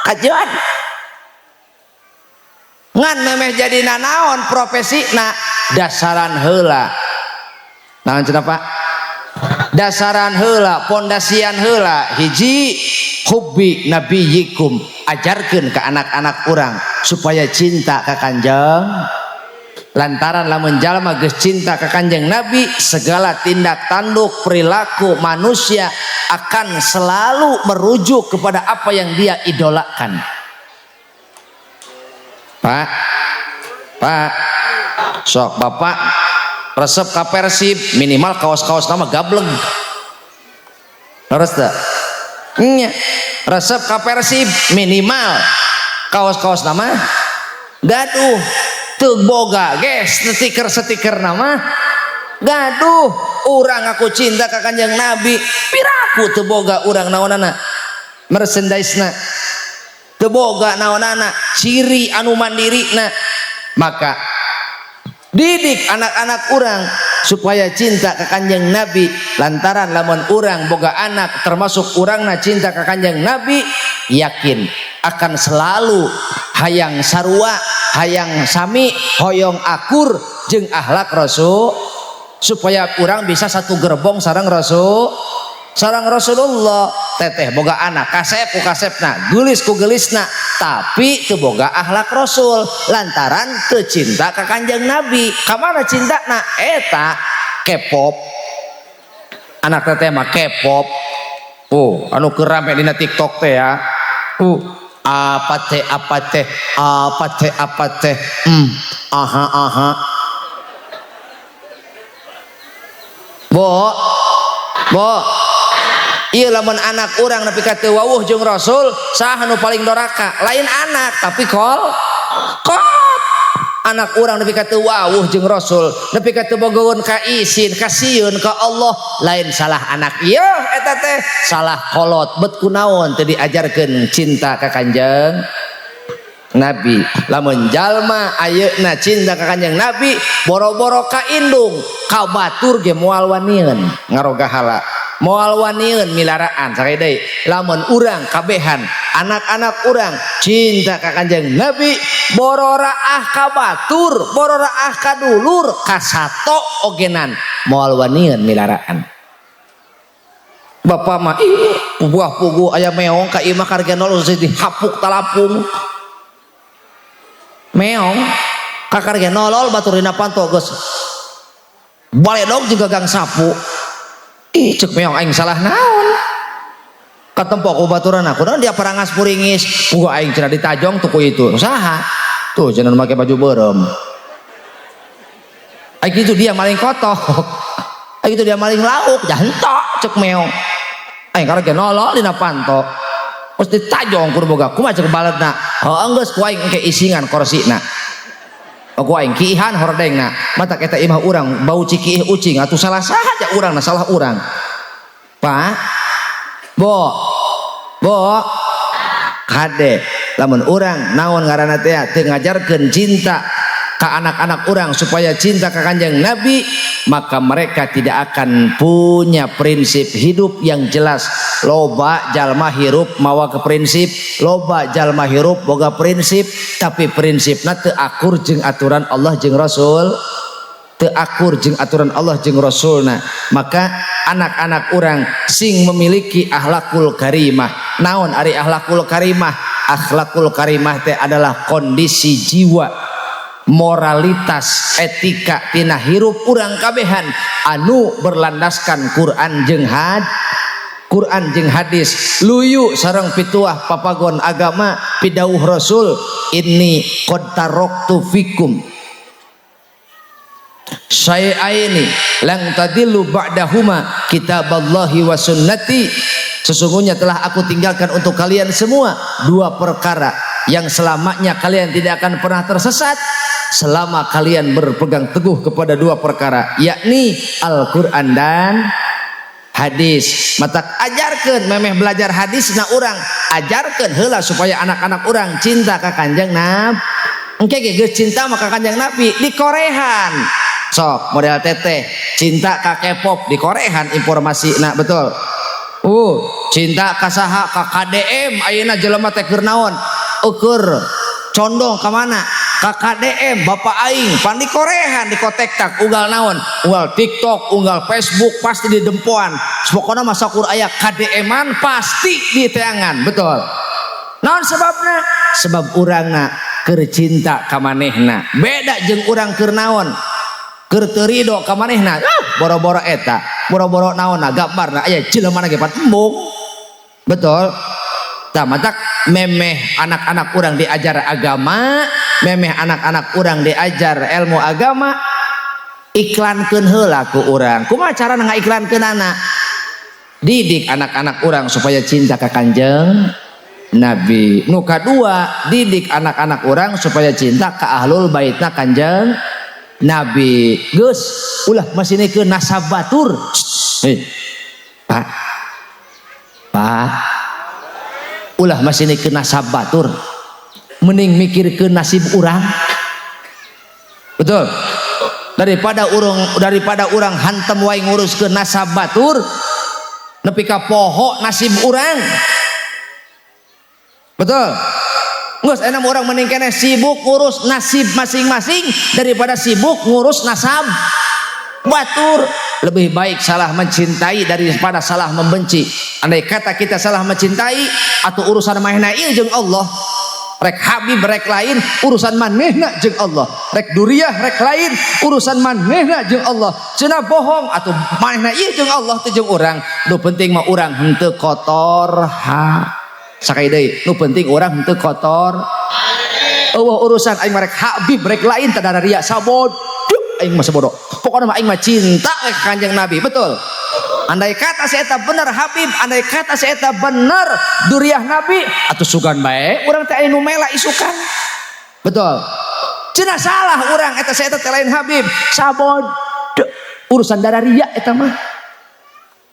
S1: kajeun. Ngan memeh jadi nanaon profesina dasaran heula. Naon cenah, Pak? Dasaran heula, pondasian heula, hiji, hubbi nabiyikum, ajarkeun ke anak-anak urang supaya cinta ka Kanjeng, lantaran lamun jalma geus cinta ka Kanjeng Nabi, segala tindak tanduk perilaku manusia akan selalu merujuk kepada apa yang dia idolakan. Pak, Pak, sok Bapak resep ka Persib, minimal kaos-kaos nama gableng. Leres teu? Nya. Resep ka Persib, minimal kaos-kaos nama gaduh. Teu boga ge stiker-stiker nama gaduh. Urang aku cinta ka Kanjeng Nabi, piraku teu boga urang naonana, merchandise-na teu boga naonana, ciri anu mandirina. Maka didik anak-anak urang supaya cinta ke Kanjeng Nabi, lantaran lamun urang boga anak termasuk urangna cinta ke Kanjeng Nabi, yakin akan selalu hayang sarua, hayang sami, hoyong akur jeung akhlak Rasul, supaya urang bisa satu gerbong sareng Rasul, sareng Rasulullah. Teteh boga anak kasep ku kasepna, gelis ku gelisna, tapi teu boga akhlak Rasul lantaran teu cinta ka Kanjeng Nabi. Kamana cintana eta? K-pop. Anak teteh mah K-pop. Oh, anu keur rame dina TikTok teh ya. Apa teh, apa teh, apa teh, apa teh, aha aha. Bo, bo, iya, lamun anak urang nepi ka teu wawuh jeung Rasul, saha nu paling doraka? Lain anak, tapi kol kot. Anak urang nepi ka teu wawuh jeung Rasul, nepi ka teu bogoeun ka isin, kasieun ka Allah, lain salah anak ieu eta teh, salah kolot. Bet kunaon teu diajarkeun cinta ka Kanjeng Nabi? Lamun jalma ayeuna cinta ka Kanjeng Nabi, boro-boro ka indung, ka batur ge moal wanieun ngarogahala, moal wanieun milaraan. Sakali deui, lamun urang kabehan, anak-anak urang cinta ka Kanjeng Nabi, boro raah ka batur, boro raah ka dulur, ka sato ogenan moal wanieun milaraan. Bapak mah ih, buah pugu aya meong ka imah karga nol dihapuk talapung. Meong kakar ge nolol batur dina panto geus baledog juga gang sapu. Ih, cek meong, aing salah naon? Katempo ku baturan aku naon dia parangas puringis pugu aing cenah ditajong tuh ku itu saha tuh cenah make baju beureum. Aing itu dia maling kotok, aing itu dia maling lauk jantok. Cek meong, aing karek ge nolol dina panto terus ditajong kudu boga kumaha? Cek baletna, heuh, geus ku aing engke isingan korsina, ku aing kiihan hordengna. Matak eta imah urang bau cikiih ucing atuh salah saha? Urang na salah urang. Pak, Bo, Bo, kade lamun urang naon ngaranna teh teu ngajarkeun cinta ka anak-anak urang supaya cinta ka Kanjeng Nabi, maka mereka tidak akan punya prinsip hidup yang jelas. Loba jalma hirup mawa ke prinsip, loba jalma hirup boga prinsip, tapi prinsipna teu akur jeung aturan Allah jeung Rasul, teu akur jeung aturan Allah jeung Rasulna. Maka anak-anak urang sing memiliki akhlakul karimah. Naon ari akhlakul karimah? Akhlakul karimah teh adalah kondisi jiwa, moralitas, etika tina hirup urang kabehan anu berlandaskan Quran jeung had Quran jeung hadis, luyu sareng pituah papagon agama, pidauh Rasul, "Inni qad taraktu fikum syai'aini lan tadillu ba'dahuma, kitaballahi wa sunnati." Sesungguhnya telah aku tinggalkan untuk kalian semua dua perkara yang selamanya kalian tidak akan pernah tersesat selama kalian berpegang teguh kepada dua perkara, yakni Al-Quran dan hadis. Matak ajarkan memeh belajar hadis na urang, ajarkan heula supaya anak-anak urang cinta ka Kanjeng Nabi. Engke ge geus cinta maka Kanjeng Nabi dikorehan. Sok model teteh cinta ka K-pop, dikorehan informasi. Nah, betul. Cinta ka saha? Ka KDM. Ayeuna jelema teh keur naon? Ukur condong ka mana? KKDM bapak aing pan dikorehan dikotektak unggal naon, unggal TikTok, unggal Facebook pasti di dempoan. Pokoknya masa kur aya KDM-an pasti di teangan, betul. Naon sebabna? Sebab urangna keur cinta ka manehna. Beda jeung urang keur naon? Keur teu rido ka manehna. Ah, boro-boro eta, boro-boro naonna gambarna aya jelema ge pan embung. Betul. Tah matak memeh anak-anak urang diajar agama, memeh anak-anak urang diajar ilmu agama, iklankeun heula ku urang. Kumaha carana ngaiklankeunana? Didik anak-anak urang supaya cinta ka Kanjeng Nabi. Nu kadua, didik anak-anak urang supaya cinta ka ahlul baitna Kanjeng Nabi. Geus, ulah masinekeun nasab batur. Hei, Pak. Pak. Ulah masinekeun nasab batur. Mending mikirkeun nasib urang. Betul. Daripada urang hantem wae nguruskeun nasab batur, nepi ka poho nasib urang. Betul. Geus enak urang mending keneh sibuk ngurus nasib masing-masing daripada sibuk ngurus nasab batur. Lebih baik salah mencintai daripada salah membenci. Andai kata kita salah mencintai atau urusan manehna ieu jeung Allah, rek Habib rek lain urusan manehna jeung Allah, rek duriah rek lain urusan manehna jeung Allah. Cenah bohong atau manehna ieu jeung Allah teu jeung urang. Nu penting mah urang henteu kotor ha. Sakali deui, nu penting urang henteu kotor. Eueuh urusan aing mah rek Habib rek lain teu ria sabodo aing mah sabodo. Pokokna mah aing mah cinta ka Kanjeng Nabi, betul. Andai kata si eta bener Habib, andai kata si eta bener duriah Nabi, atuh sugan bae urang teh aya nu mela isukan. Betul. Cenah salah urang eta si eta teh lain Habib, sabodo urusan darah ria eta mah.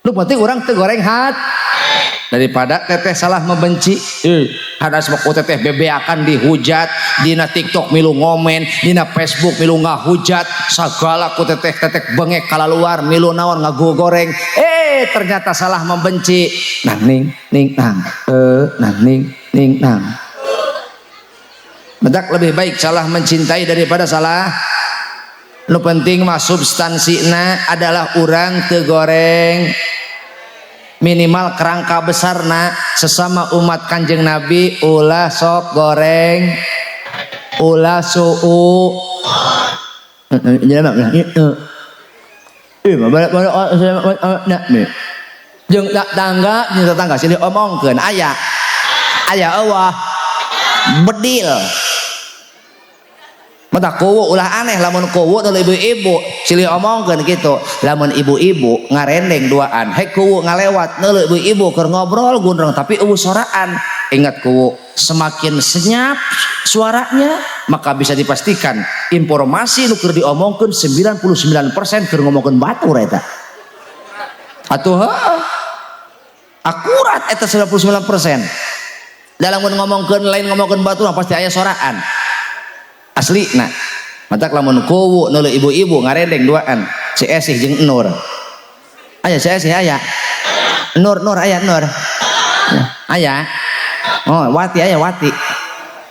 S1: Nu penting urang teu goreng hat daripada teteh salah membenci. Hadas mah ku teteh bebeakan dihujat dina TikTok milu ngomen, dina Facebook milu ngahujat, sagala ku teteh tetek bengek kalaluar milu naon ngagogoreng. Ternyata salah membenci. Nang ning ning nang nang ning ning nang. Bedak lebih baik salah mencintai daripada salah. Nu penting mah substansina adalah urang teu goreng. Minimal kerangka besarna sesama umat Kanjeng Nabi ulah sok goreng, ulah suu. Jeung tangga, jeung tetangga silih omongkeun aya. Aya eueuh bedil. Mata kuwu ulah aneh lamun kuwu nu ibu-ibu silih omongkeun kitu. Lamun ibu-ibu ngarendeng duaan, hek kuwu ngalewat neuleuh ibu-ibu keur ngobrol gundreng tapi eueuh soraan. Ingat kuwu, semakin senyap suaranya maka bisa dipastikan informasi nu keur diomongkeun 99% keur ngomongkeun batur eta. Atuh heuh. Akurat eta 99%. Dalam mun ngomongkeun lain ngomongkeun batur pasti aya soraan. Asli nah matak lamun kuwu neuleuh ibu-ibu ngarendeng duaan si Esih jeung Nur. Aya si Esih aya. Nur Nur aya Nur. Aya. Oh, Wati aya Wati.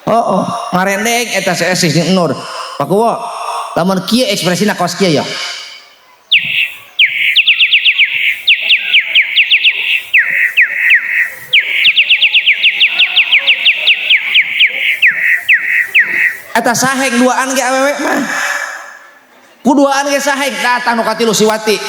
S1: Oh, oh ngarendeng eta si Esih jeung Nur. Pak Kuwu, lamun kieu ekspresina kos kieu ya. Eta saheng duaan ge awewe mah. Ku duaan ge saheng datang nu katilu si Wati.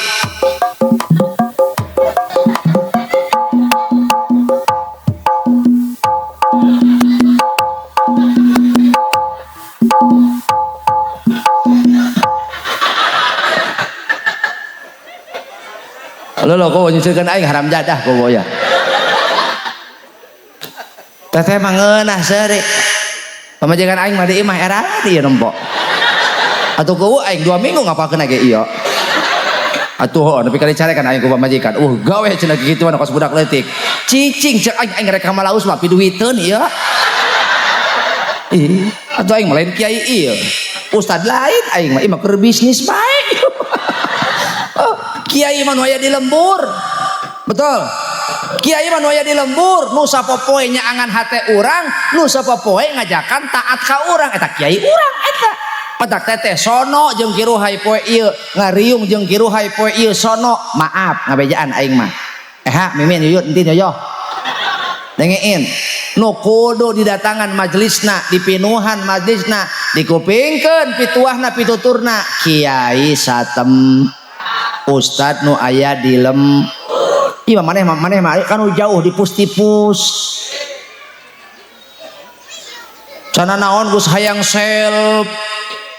S1: Lo lo kok nyusulkeun aing haram jadah kowe ya. Teteh mah ngeunah seuri. Pamajikan aing mah di imah era ieu nempo. Atuh kuwu aing 2 minggu ngapalkeun ge ieu. Atuh heuh nepi ka dicarekan aing ku pamajikan. Gawe cenah kitu mah kos budak leutik. Cicing cek aing aing rek ka Malaus mah piduiteun ieu. Ih, atuh aing mah lain kiai ieu. Ustad lain aing mah, ieu mah keur bisnis bae. Oh, kiai mah nu aya di lembur. Betul. Kiai mah nu aya di lembur, nu sapopoe nyaangan hate urang, nu sapopoe ngajakan taat ka urang, eta kiai urang eta. Petak teteh sono jeung kiruhai poe ieu, ngariung jeung kiruhai poe ieu sono. Maaf ngabejaan aing mah. Eh mimin yuyut entin yoyo. Dengein. Nu kudu didatangan majelisna, dipinuhan majelisna, dikupingkeun pituahna pituturna kiai satem ustad nu aya di lem. Iya maneh maneh mah kan jauh di pus-tipus. Cana naon geus hayang self.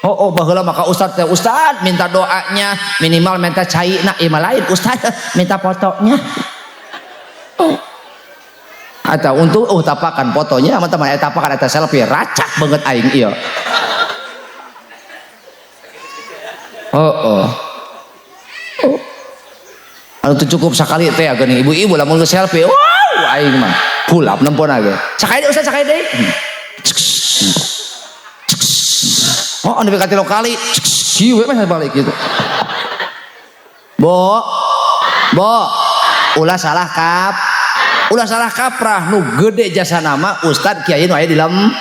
S1: Oh, oh baheula maka ustad teh ustad minta doanya minimal minta caina, ieu mah lain ustad minta fotonya. Oh. Atau untuk oh tapakan fotonya sama teman eta tapakan eta selfie racak banget aing ieu. Oh oh. Oh. Anu teu cukup sakali teh geuning ibu-ibu lamun geus selfie, wow aing mah kulap nempona ge. Sakali deui ustaz sakali deui. Oh anu ka tilu kali, kieu we mah balik gitu. Bo. Bo. Ulah salah kap. Ulah salah kaprah nu gede jasa nama ustad kiai nu aya di lem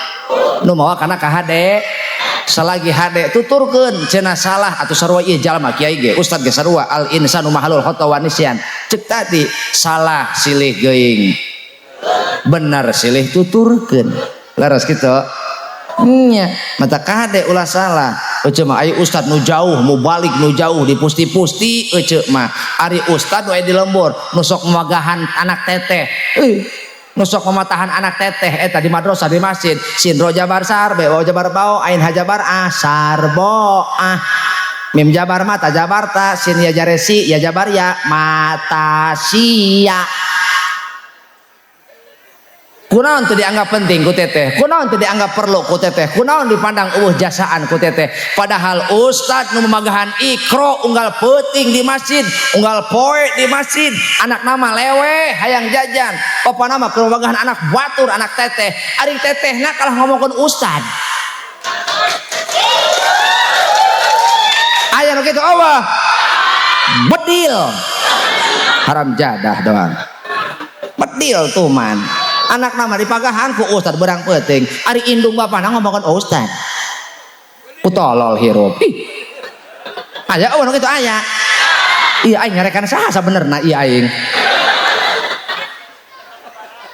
S1: nu mawa kana ka hade. Selagi hade tuturkeun cenah salah atau sarua ieu jalma kiai ge ustad ge sarua al insanu mahalul khata wa nisyan. Cek tadi salah silih geuing. Benar silih tuturkeun. Leres kitu. Nya, mata kade ulah salah. Ece mah aya ustad nu jauh, mu balik nu jauh di pusti-pusti ece mah. Ari ustad nu aya di lembur, nu sok memagahan anak teteh. Nu sok mematahan anak teteh eta di madrasah di masjid. Sin ro jabar sar, be waw jabar bao, ain ha jabar a, sarbo ah. Mim jabar mata jabar ta, sin ya jaresi ya jabar ya, mata sia. Kunaon teu dianggap penting ku teteh, kunaon teu dianggap perlu ku teteh, kunaon dipandang eueuh jasaan ku teteh. Padahal ustad nu memagahan ikro unggal peuting di masjid, unggal poe di masjid, anak nama lewe hayang jajan, papa nama keur memagahan anak batur anak teteh, ari tetehna kalah ngomongkeun ustad. Aya nu kitu Allah. Bedil. Haram jadah doang. Bedil tuh man. Anak nama dipagahan ku ustad berang peuting, ari indung bapana ngomongkeun ustad. Utolol hirup. Ih. Aya eueuh nu kitu aya. Iya aing nyarekan saha sabenerna ieu aing.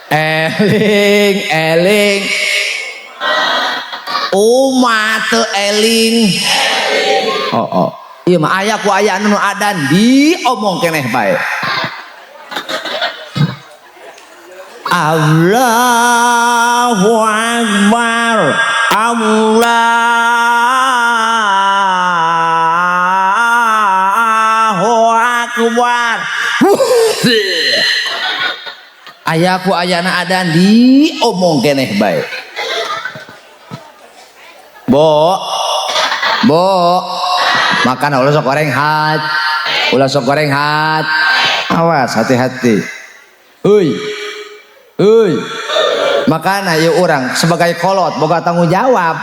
S1: Eling eling. Umat teu eling. Oh oh. Ieu mah aya ku aya nu adan diomong keneh bae. Allahu Akbar, Allahu Akbar. Aya ku ayana adan diomong keneh bae. Bo, bo, makan ulah sok goreng hat, ulah sok goreng hat. Awas hati-hati. Heuy. Heuy. Makana ieu urang sebagai kolot boga tanggung jawab.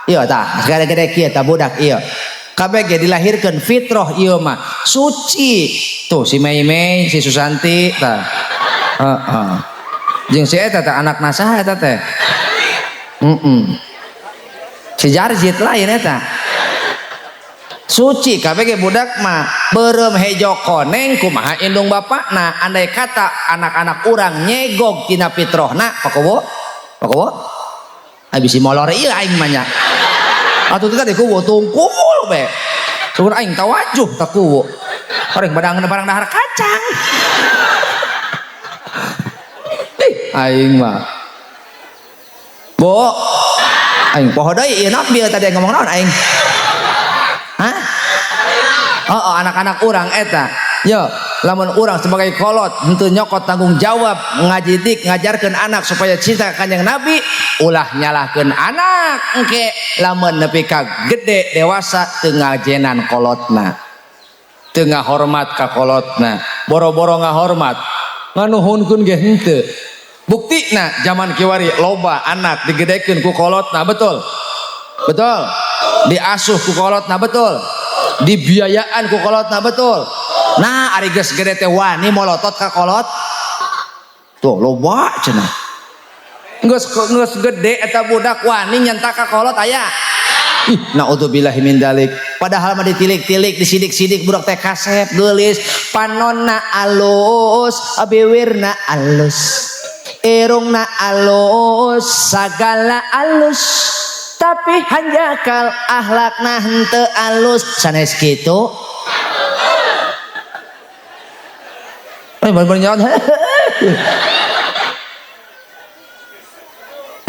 S1: Ieu tah, gede-gede kieu tah budak ieu. Kabeh ge dilahirkeun fitrah ieu mah suci. Tuh si Mei Mei, si Susanti tah. Heeh. Jeung si eta teh anakna saha eta teh? Heeh. Si Jarjit lain eta. Suci kabeh ge budak mah beureum hejo koneng kumaha indung bapakna, andai kata anak-anak urang nyegog tina fitrahna pakowo pakowo abis si molor ieu aing mah nya atuh teh tadi kuwu tungkul be sugan aing tawajuh ta kuwu bareng badang barang dahar kacang. Ih aing mah bo aing poho deui ieu nabi tadi ngomong naon aing. Hah? Oh, oh anak-anak urang eta. Yo, lamun urang sebagai kolot henteu nyokot tanggung jawab ngajidik ngajarkeun anak supaya cinta ka Kanjeng Nabi, ulah nyalahkeun anak engke lamun nepi ka gede dewasa teu ngajenan kolotna. Teu ngahormat ka kolotna. Boro-boro ngahormat, nganuhunkeun ge henteu. Buktina zaman kiwari loba anak digedekeun ku kolotna, betul? Betul. Diasuh ku kolotna, betul. Dibiayaan ku kolotna, betul. Nah ari geus gede teh wani molotot ka kolot. Tuh loba cenah. Geus geus gede eta budak wani nyentak ka kolot aya. Ih, naudzubillahi min dzalik. Padahal mah ditilik-tilik, disidik-sidik budak teh kasep, geulis, panonna alus, biwirna alus, irungna alus, sagala alus. Tapi hanjakal akhlakna henteu alus, sanes kitu. Bener-bener nyawa.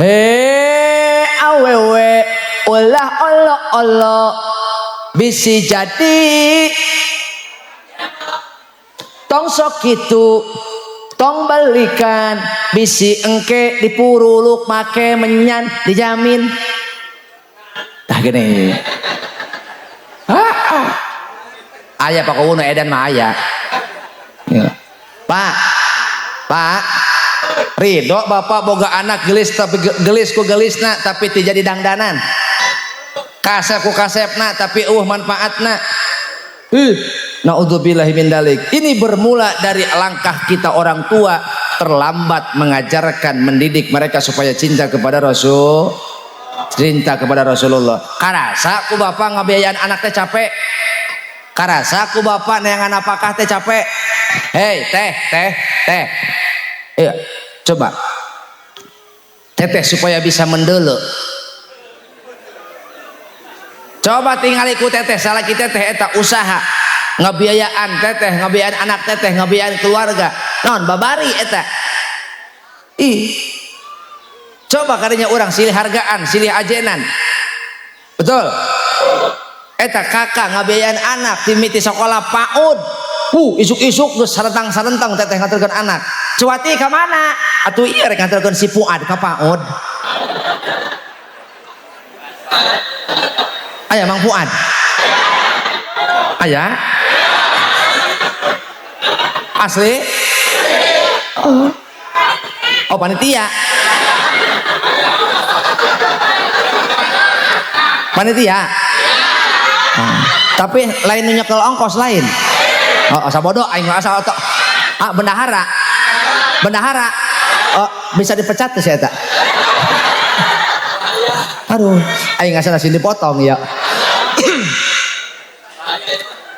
S1: Hei awewe ulah olo olo bisi jadi tong sok kitu tong balikan bisi engke dipuruluk make menyan dijamin. Tah gini. Ah, aya Pak Kuwu nu edan mah aya. Ya. Pak, Pak, ridho bapak boga anak gelis tapi gelis ku gelisna tapi teu jadi dangdanan. Kasep ku kasepna tapi eueuh manfaatna. Naudzubillahi min dzalik. Ini bermula dari langkah kita orang tua terlambat mengajarkan, mendidik mereka supaya cinta kepada Rasul, cinta kepada Rasulullah. Karasa ku bapak ngabiayaan anak teh capek. Karasa ku bapak neangan apakah teh capek. Hei teh teh teh. Iya, coba teteh supaya bisa mendele. Coba tingali ku teteh, salaki teteh eta usaha ngabiayaan teteh, ngabiayaan anak teteh, ngabiayaan keluarga. Non babari eta. Ih. Coba kadinya urang silih hargaan, silih ajenan. Betul? Eta kakak ngabiayaan anak timiti sekolah PAUD. Isuk-isuk geus sarentang-sarentang teteh nganterkeun anak. Cuati ka mana? Atuh ieu rek nganterkeun si Fuad ka PAUD. Aya Mang Fuad. Aya? Asli? Oh. Oh panitia. Panitia. Oh. Tapi lain nu nyekel ongkos lain. Oh, asa bodoh aing mah asa otok. Ah, bendahara. Bendahara. Oh, bisa dipecat tuh si eta. Aduh, aing asa nasi dipotong ya.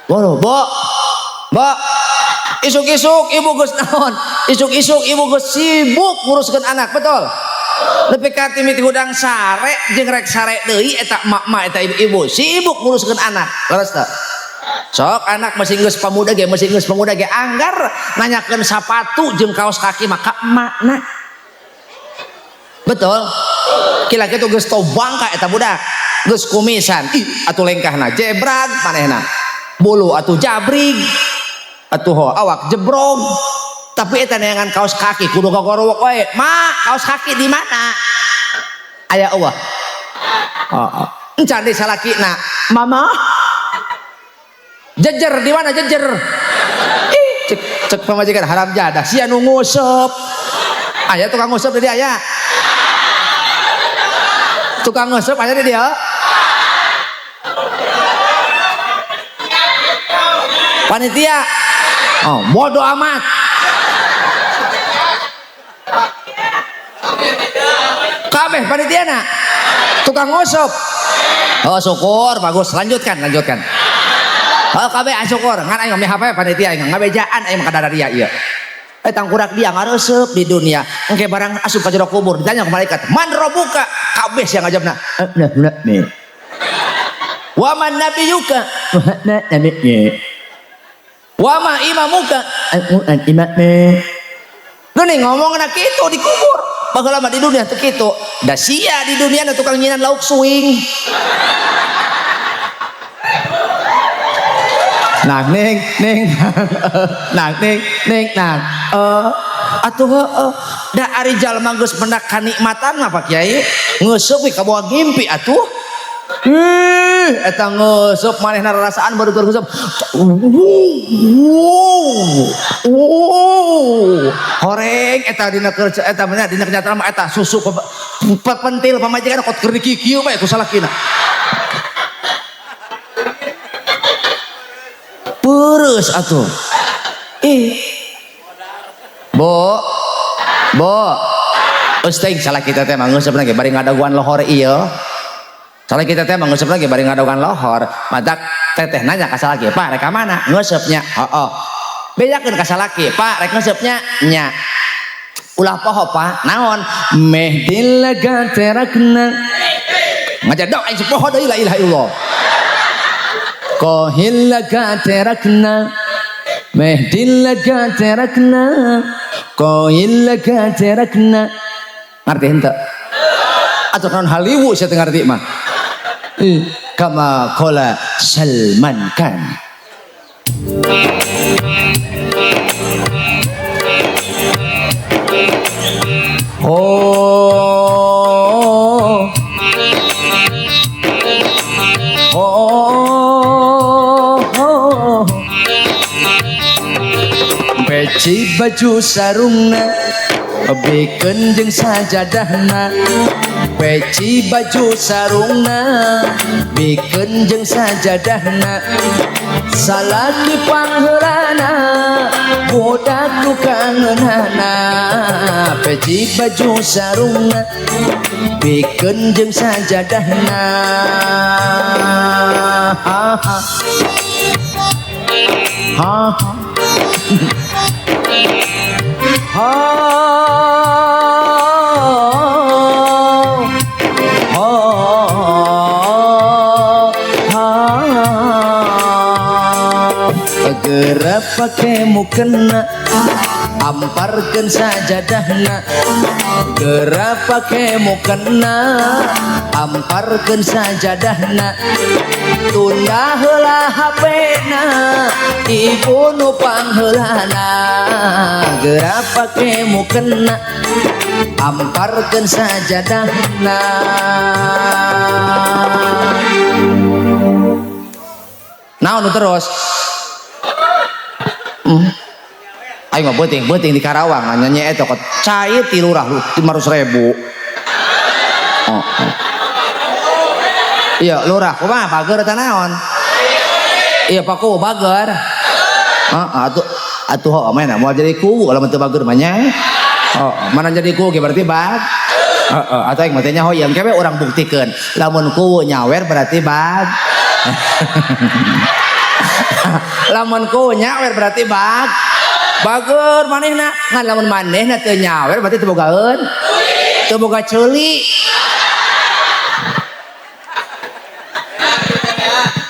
S1: Waduh, Bo. Bo. Isuk-isuk ibu geus naon? Isuk-isuk ibu geus sibuk nguruskeun anak, betul? Nepi ka timiti hudang sare jeung rek sare deui eta emak-emak eta ibu-ibu sibuk nguruskeun anak. Leres teu? Sok anak masih geus pamuda ge, masih geus pamuda ge anggar nanyakeun sapatu jeung kaos kaki maka emakna. Betul? Kila kitu geus tau bangka eta budak. Geus kumisan, ih atuh lengkahna jebrag manehna. Bulu atuh jabrig. Atuh ho awak jebrog. Tapi eta neangan kaos kaki kudu gogorowok wae. Ma, kaos kaki di mana? Aya eueuh. Oh, oh. Encan di salakina. Mama. Jejer di mana jejer? Ih, cek cek pamajikan haram jadah sia nu nguseup. Aya tukang nguseup di dia aya. Tukang nguseup aya di dia. Panitia. Oh, bodoh amat. Kabeh panitiana. Tukang nguseup. Oh, syukur bagus. Lanjutkan, lanjutkan. Oh, kabeh syukur. Ngan aing mah HP panitia aing ngabejaan aing mah kadada dia ieu. Tangkurak dia ngaresep di dunia. Engke barang asup ka jero kubur ditanya ku malaikat, "Man rabbuka?" Kabeh sia ngajawabna, "Nah, Wa man nabiyuka?" Nabi. Wa ma imamuka? Imam. Geuning ngomongna kitu di kubur. Baheula mah di dunia teu kitu. Da sia di dunia na tukang nyinan lauk suing. Nang ning ning nang ning ning nang atuh heueuh da ari jalma geus mendak kanikmatan mah Pak Kiai ngeusup we kabawa ngimpi atuh. Ih eta ngeusup manehna rarasaan baru keur ngeusup. Wow. Horeng eta dina kerja eta mah dina kenyataan mah eta susu pentil pamajikan kot keur dikikieu bae ku salakina. Peres atuh. Ih. Bo. Bu, geus teuing salah kita teh mah ngeuseup lagi bari ngadaguan lohor ieu. Salah kita teh mah ngeuseupna ge bari ngadaguan lohor. Matak teteh nanya ka salaki, "Pak, rek ka mana?" Ngeuseupnya. Heeh. Bejakeun ka salaki, "Pak, rek ngeuseupnya?" Nya. Ulah poho, Pak. Naon? Meh dilaga terakna. Ngajedok aing poho deui, la ilaha illallah. Kohilaga terakna. Meh dilaga terakna. Kohilaga terakna. Ngerti henteu? Atau kan haliwu saya teu ngarti mah. Kama qala Salman Khan. Oh, oh, oh. Peci baju sarungna bikeun jeung sajadahna, peci baju sarungna bikeun jeung sajadahna, salaki pangheulana budak tukangeunana, peci baju sarungna bikeun jeung sajadahna. Ha ha ha ha ha ha. Geura pake mukena amparkeun sajadahna, geura pake mukena amparkeun sajadahna, tunda heula HP-na ibu nu pangheulana, geura pake mukena amparkeun sajadahna. Naon terus? Aing mah beuting-beuting di Karawang nyanyi eta kok cai ti lurah 500.000. Oh, oh. Iya lurah kumaha bager eta naon? Iya Pak kuwu bager. Heeh, atuh atuh heuh mana moal jadi kuwu lamun teu bager mah nya. Oh, mana jadi kuwu ge berarti bag. Heeh, atuh aing mah teh nya hoyong kewe urang buktikeun. Lamun kuwu nyawer berarti bag. Lamun kuwu nyawer berarti bag. Bager manehna, ngan lamun manehna teu nyawer berarti teu bogaeun. Teu boga ceuli.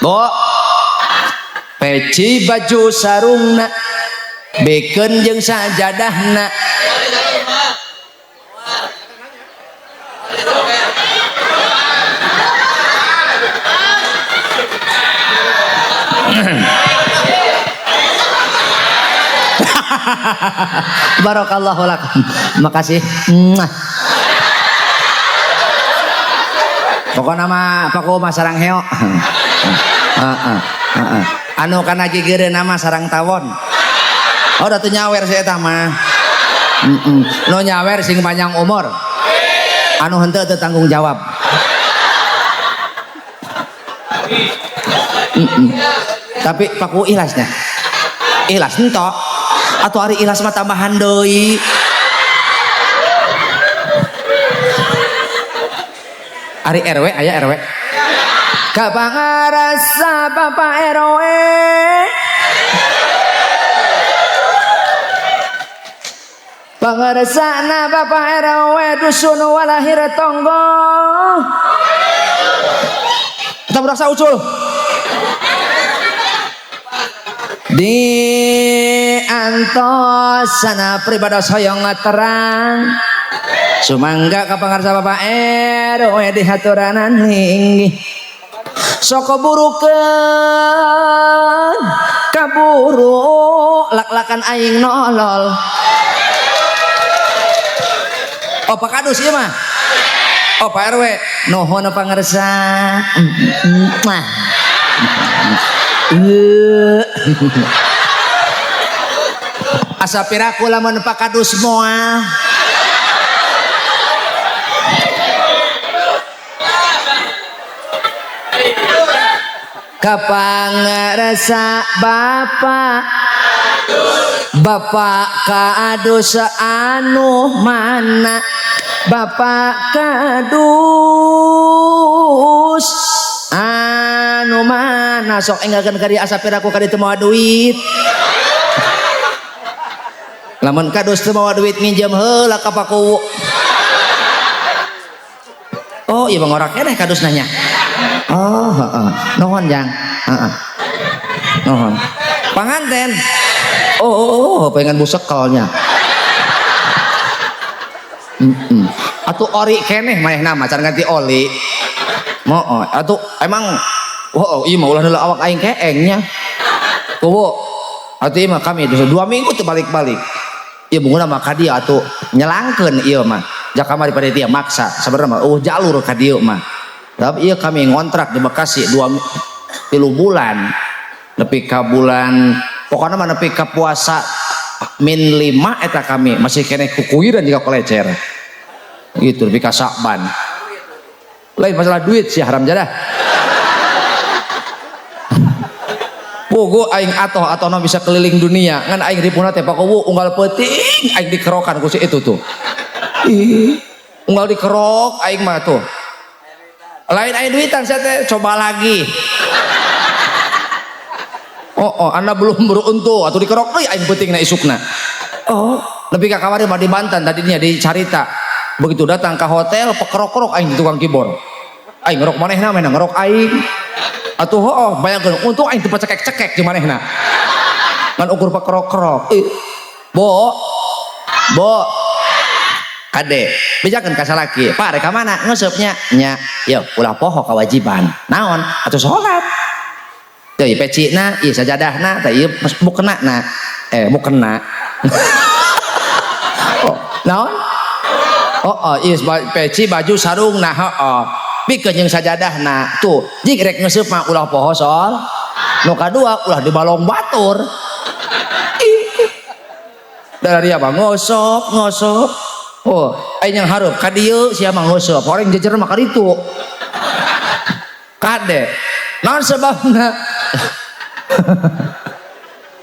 S1: Bo, peci baju sarungna bikeun jeung sajadahna. Barakallahu lakum. Makasih. Mwah. Pokokna mah paku mah sarang heo. Heeh, heeh. Anu kana gigireun mah sarang tawon. Oh, da teu nyawer si eta mah. Heeh. Nu nyawer sing panjang umur. Anu henteu teu tanggung jawab. Heeh. Tapi paku ikhlasnya. Ikhlas entok. Atuh ari ikhlas mah tambahan deui. Ari RW aya RW. Kapangarasa Bapak RW. Pangaresana Bapak RW dusun walahir tonggo. Kita berasa ucul. Di antosana pribados hoyong terang. Sumangga ka pangarsa Bapak RW di haturanan linggih. Sok burukeun kaburu lak-lakan aing nolol. Oh Pak Kadus ieu mah. Oh Pak RW, nuhun pangarsa. Asa piraku lamun Pak Kadus moal. Kapangarsa Bapak Bapak kadus anu mana? Bapak kadus anu mana? Sok enggalkeun ka dieu asa piraku ka dieu teu mawa duit. Lamun kadus teu mawa duit minjem heula ka Pakuwu. Oh, ieu mah ngorak keneh kadus nanya. Oh, heeh. Nuhun Jang. Heeh. Nuhun. Panganten. Oh, pengen busekelnya. Atuh ori keneh manehna mah can ganti oli. Moh, atuh emang oh, ieu mah ulah heula awak aing keengnya. Kuwu. Atuh ieu mah kami 2 minggu teu balik-balik. Ieu bunguna mah ka dieu atuh nyelangkeun ieu mah. Jak kamari pada dia maksa sebenarnya mah jalur ka dieu mah. Tapi ieu kami ngontrak di Bekasi 2 3 bulan. Nepi ka bulan pokoknya mah nepi ka puasa min 5 eta kami masih keneh kukuiran jika kolecer. Gitu nepi ka Sakban. Lain masalah duit sih haram jadah. Pugu aing atoh atau no bisa keliling dunia ngan aing ripuna teh pakuwu unggal peuting aing dikerokan ku si itu tuh. Ih, unggal dikerok aing mah tuh. Lain aing duitan saya teh coba lagi. Oh, anda belum beruntung atau dikerok euy aing peuting na isukna. Oh, lebih ka kamari mah di Banten tadinya di Carita. Begitu datang ke hotel pekerok-kerok aing di tukang keyboard. Aing ngerok manehna manehna ngerok aing. Atuh hooh bayangkeun untung aing teu cekek-cekek jeung manehna. Ngan ukur pekerok-kerok. Ih. Bo. Bo. Kade, bejakeun ka salaki. Pak rek ka mana? Ngeuseupnya. Nya, yeuh ulah poho kewajiban. Naon? Atuh salat. Teu ieu pecina, ieu sajadahna, teh ieu mukena na. Mukena. Oh, naon? Oh, ieu peci baju sarung nah heuh. Pikeun jeung sajadahna. Tuh, jig rek ngeuseep mah ulah poho sol. Nu kadua ulah dibalong batur. Ih. Dari apa? Ngosop, ngosop. Oh, aing yang hareup ka dieu sia mah ngosop. Horeng jejer mah ka ditu. Kade. Naon sebabna?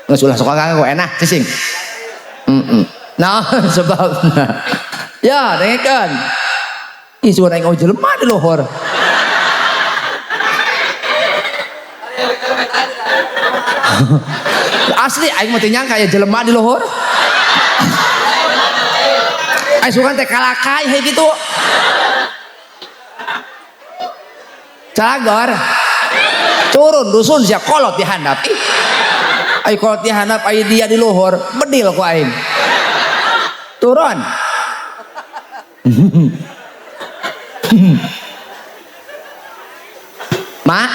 S1: Geus ulah sok kanggo enak cicing. Naon sebabna? Ya, dengekeun. Ih, suara aing jelema di luhur. Asli aing mah teu nyangka aya jelema di luhur. Aing sugan teh kalakai hei kitu. Calagor. Turun dusun sia kolot di handap. Ih. Ai kolot di handap ai dia di luhur, bedil ku aing. Turun. Mak,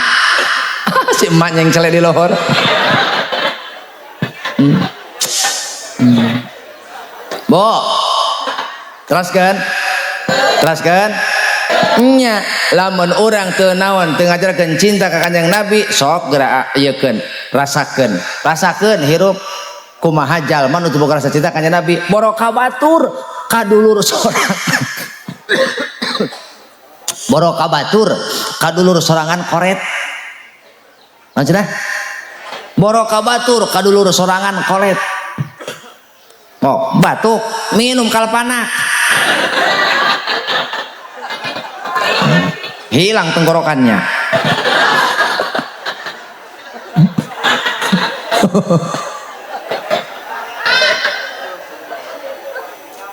S1: si emak yang celek di luhur. Bo, teraskan, teraskan. Nya, lamun urang teu naon teu ngajarkeun cinta ka Kanjeng Nabi, sok geura ieukeun, rasakeun, rasakeun hirup kumaha jalma nu teu boga rasa cinta ka Kanjeng Nabi, boro ka batur kadulur sorangan. Boro ka batur kadulur sorangan koret. Maksudna? Boro ka batur kadulur sorangan koret. Oh, batuk, minum kalpanak. Hilang tenggorokannya.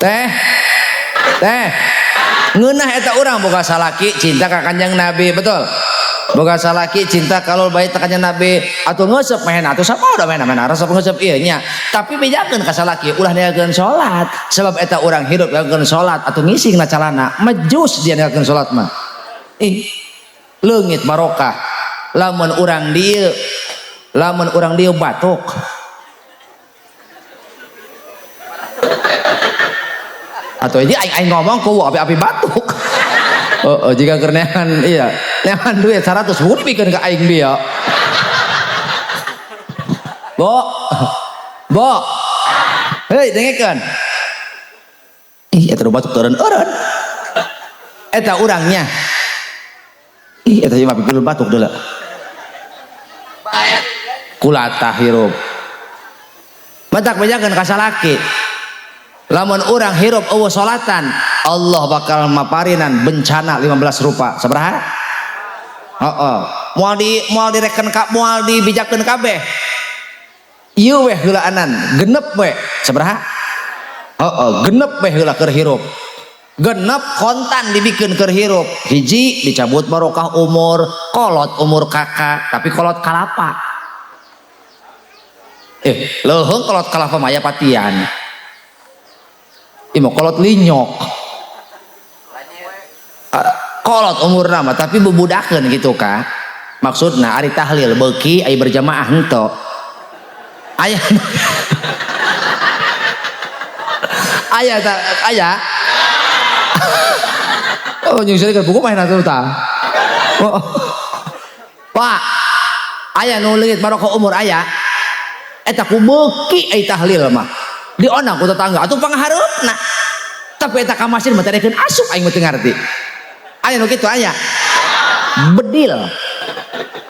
S1: Teh, teh, ngeunah eta urang boga salaki cinta ka Kanjeng Nabi, betul? Boga salaki cinta kalau baik ka Kanjeng Nabi atuh ngeuseup mehna atuh sapa udah mehna-mehna resep ngeuseup ieu nya. Tapi bejakeun ka salaki ulah ninggalkeun salat, sebab eta urang hidup ninggalkeun salat atuh ngising na calana, mejus dia ninggalkeun salat mah. Ih, leungit barokah. Lamun urang dieu, lamun urang dieu batuk. Atau ini aing ngomong ku api-api batuk. Oh, jika keur neangan iya, neangan duit 100 mun dibikeun ka aing bieu. Bo. Bo. Hei, dengekeun. Ih, eta batuk eureun-eureun. Eta urangnya. Ih, eta mah pipil batuk deuleu. Kulatah hirup. Matak bejakeun ka salaki. Lamun urang hirup eueuh salatan, Allah bakal maparinan bencana 15 rupa. Sabaraha? Heeh. Moal direken ka moal dibijakeun kabeh. Ieu weh heulaanan, genep we. Sabaraha? Heeh, genep we heula keur hirup. Genep kontan dibikeun keur hirup. Hiji dicabut barokah umur, kolot umur kakak, tapi kolot kalapa. Leuheung kolot kalapa mah aya patian. Ieu mah kolot linyok. Kolot umurna mah tapi bubudakeun gitu ka. Maksudna ari tahlil beuki ari berjamaah henteu. Aya aya ta aya. Oh jeung seueur buku mah atuh tah. Oh. Pak, aya nu leungit barokah umur aya. Eta ku beuki ai tahlil mah. Diondang ku tetangga atuh panghareupna. Tapi eta ka masjid mah tarekeun asup aing mah teu ngarti. Aya nu kitu aya. Bedil.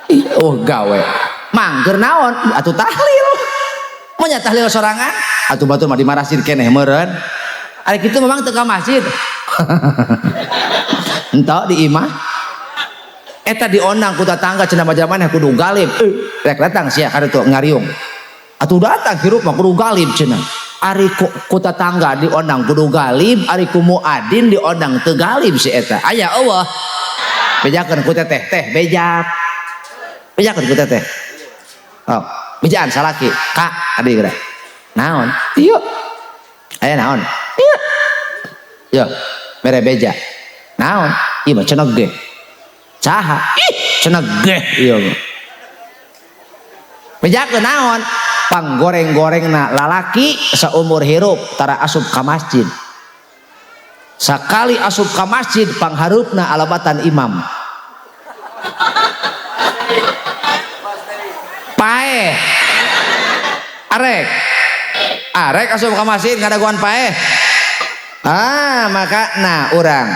S1: Ih, oh gawe. Mang keur naon? Atuh tahlil. Mun nya tahlil sorangan atuh batur mah di masjid keneh meureun. Ari kitu memang teu ka masjid. Entah di imah. Eta diondang ku tetangga cenah mah maneh kudu galib. Rek datang sia ka ditu ngariung. Atuh datang hirup mah kudu galib cenah. Ari ku tetangga diondang kudu galib, ari ku muadin diondang teu galib si eta. Aya eueuh. Bejakeun ku teteh teh bejak. Bejakeun ku teteh. Oh, bejaan salaki. Kak, adi geura. Naon? Ieu. Aya naon? Ieu. Yo, mere beja. Naon? Ieu mah cenah ge. Saha? Ih, cenah ge ieu mah. Bejakeun naon? Panggoreng-gorengna lalaki saumur hirup tara asup ka masjid. Sakali asup ka masjid panghareupna alabatan imam. Paeh. Arek. Arek asup ka masjid ngadaguan paeh. Ah, maka nah urang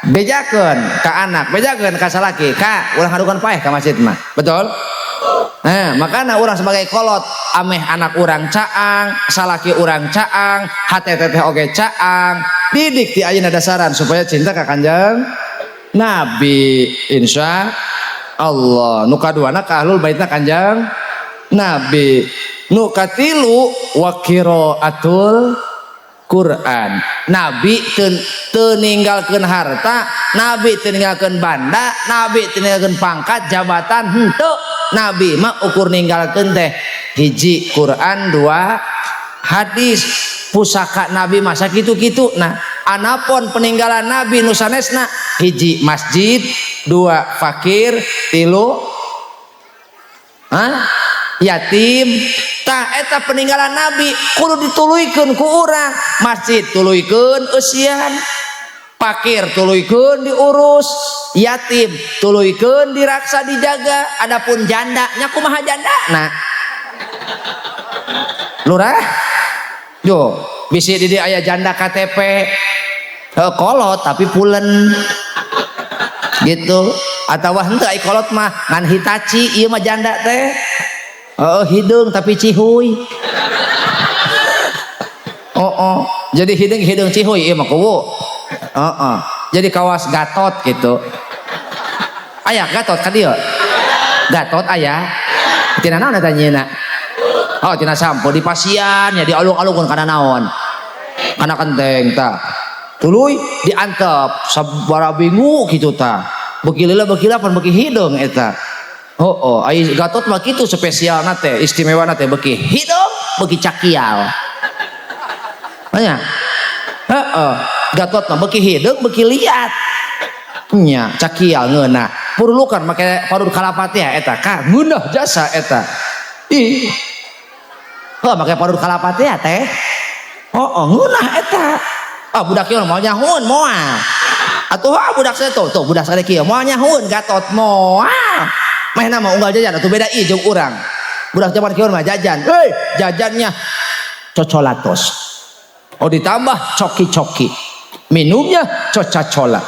S1: bejakeun ka anak, bejakeun ka salaki, ka ulah ngadukan paeh ka masjid mah. Betul? Nah, makana urang sebagai kolot ameh anak urang caang, salaki urang caang, hate teteh oge caang, didik di ayeuna dasaran supaya cinta ka Kanjeng Nabi. Insya Allah. Nu kaduana ka ahlul baitna Kanjeng Nabi. Nu katilu wa qiraatul Quran. Nabi teu ninggalkeun harta, Nabi teu ninggalkeun banda, Nabi teu ninggalkeun pangkat, jabatan henteu. Nabi mah ukur ninggalkeun teh hiji Quran, dua hadis. Pusaka Nabi masa kitu-kitu. Nah, anapun peninggalan Nabi nu sanesna hiji masjid, dua fakir, tilu hah? Yatim. Tah eta peninggalan Nabi kudu dituluykeun ku urang. Masjid tuluykeun eusian, fakir tuluykeun diurus, yatim tuluykeun diraksa dijaga. Adapun janda nya kumaha janda? Nah, lurah yo bisi di dieu aya janda KTP kolot tapi pulen gitu, atawa henteu ai kolot mah ngan Hitachi ieu mah janda teh. Hideung tapi cihuy. Oh, oh. Jadi hideung cihuy ieu mah kuwu. Heeh. Jadi kawas Gatot gitu. Aya Gatot ka dieu? Gatot aya. Tina naon eta nyieuna? Oh, tina sampo di pasian ya dialung-alungkeun kana naon? Kana kenteng tah. Tuluy diantep sabara bingu kitu tah. Beuki lila beuki lapan beuki hideung eta. Oh, oh, ai Gatot mah kitu spesialna teh, istimewana teh beuki hideung, beuki cakial. Nya. Heeh, Gatot mah beuki hideung, beuki liat. Nya, cakial ngeunah. Purulukan make parut kalapa teh eta ka ngeunah jasa eta. Ih. Heuh make parut kalapa teh teh. Oh, oh ngeunah eta. Ah budak ieu moal nyahoeun moal. Atuh ah budak saya tuh, tuh budak saya kieu moal nyahoeun Gatot moal. Mahna mah unggal jajan atuh beda ieu jeung urang. Budak zaman kieu mah jajan. Heuy, jajannya cocolatos. Oh ditambah coki-coki. Minumnya coca-cola.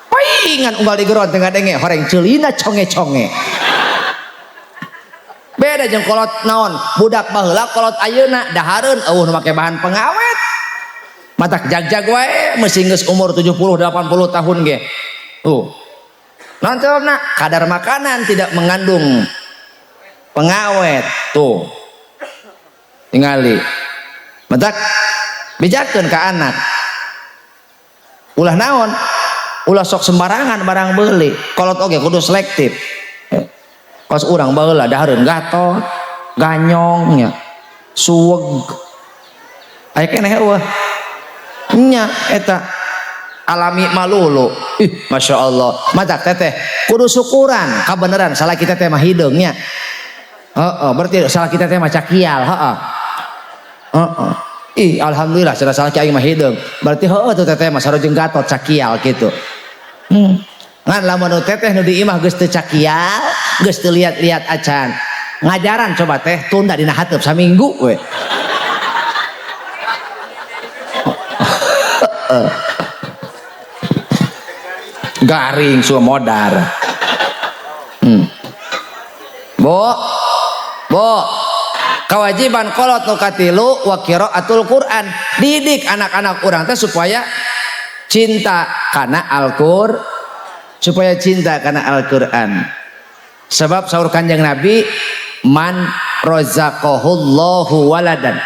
S1: Paingan unggal digeron teu ngadenge horeng ceulina conge-conge. Beda jeung kolot naon, budak baheula kolot ayeuna dahareun euweuh nu make bahan pengawet. Matak jag-jag wae mesti geus umur 70 80 tahun ge. Tuh. Naon sababna? Kadar makanan tidak mengandung pengawet. Tuh. Tingali. Matak bejakeun ka anak. Ulah naon? Ulah sok sembarangan barang beli. Kolot oge kudu selektif. Kos urang baheula dahareun gatot, ganyong nya, suweg. Aya keneh euweuh. Nya eta alami malulu. Ih, Masya Allah. Matak teteh kudu syukuran kabeneran salaki teteh mah hideung nya. Heeh, berarti salaki teteh mah cakial, heeh. Heeh. Ih, alhamdulillah cenah salaki aing mah hideung. Berarti heeh tuh teteh mah sarua jeung gatot cakial gitu. Ngan lamun nu teteh nu di imah geus teu cakial, geus teu liat-liat acan. Ngajaran coba teh tunda dina hateup saminggu we. Garing suah modar. Bu, bu, kewajiban kolot nu katilu wa qiraatul Quran. Didik anak-anak urang teh supaya cinta kana Al-Qur, supaya cinta kana Al-Quran. Sebab saur Kanjeng Nabi, man razaqahullahu waladan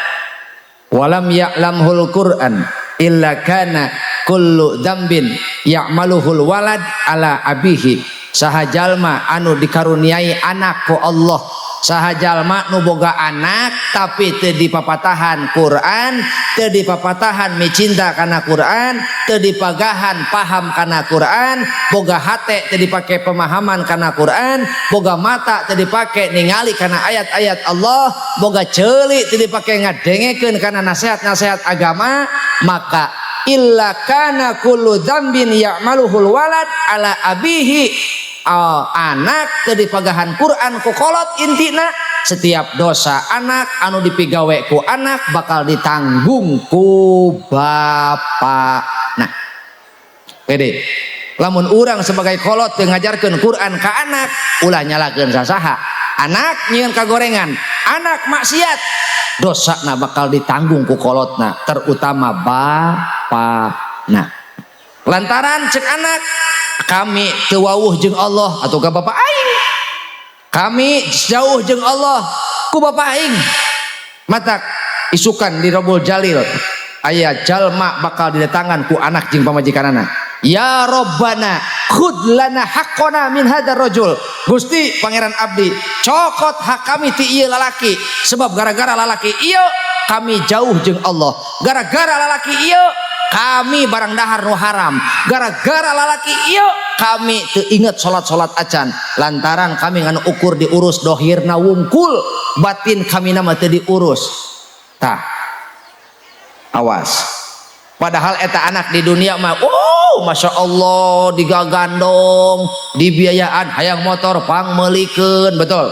S1: walam ya'lamhul Quran illa kana kullu dzambin ya'maluhul walad ala abihi. Saha jalma anu dikaruniai anak ku Allah, saha jalma nu boga anak tapi teu dipapatahan Quran, teu dipapatahan micinta kana Quran, teu dipagahan paham kana Quran, boga hate teu dipake pemahaman kana Quran, boga mata teu dipake ningali kana ayat-ayat Allah, boga ceuli teu dipake ngadengekeun kana nasihat-nasihat agama, maka illa kana kullu dzambin ya'maluhul walad ala abihi. Anak teu dipagahan Quran ku kolot, intina setiap dosa anak anu dipigawe ku anak bakal ditanggung ku bapak. Nah, pede lamun urang sebagai kolot teu ngajarkeun Quran ka anak, ulah nyalakeun sasaha. Anak nyieun kagorengan, anak maksiat, dosana bakal ditanggung ku kolotna, terutama bapakna. Lantaran cek anak, kami teu wawuh jeung Allah atau ka bapak aing, kami jauh jeung Allah ku bapak aing. Matak isukan di Robul Jalil aya jalma bakal didatangan ku anak jeung pamajikanana. Ya Robbana khud lana haqqona min hadzal rajul. Gusti Pangeran abdi, cokot hak kami ti ieu lalaki, sebab gara-gara lalaki ieu kami jauh jeung Allah, gara-gara lalaki ieu kami barang dahar nu haram, gara-gara lalaki ieu kami teu inget salat-salat acan, lantaran kami ngan ukur diurus dohirna wungkul, batin kami nama teu diurus. Tah, awas. Padahal eta anak di dunia mah, oh masya Allah, digagandong, dibiayaan, hayang motor pang meulikeun, betul,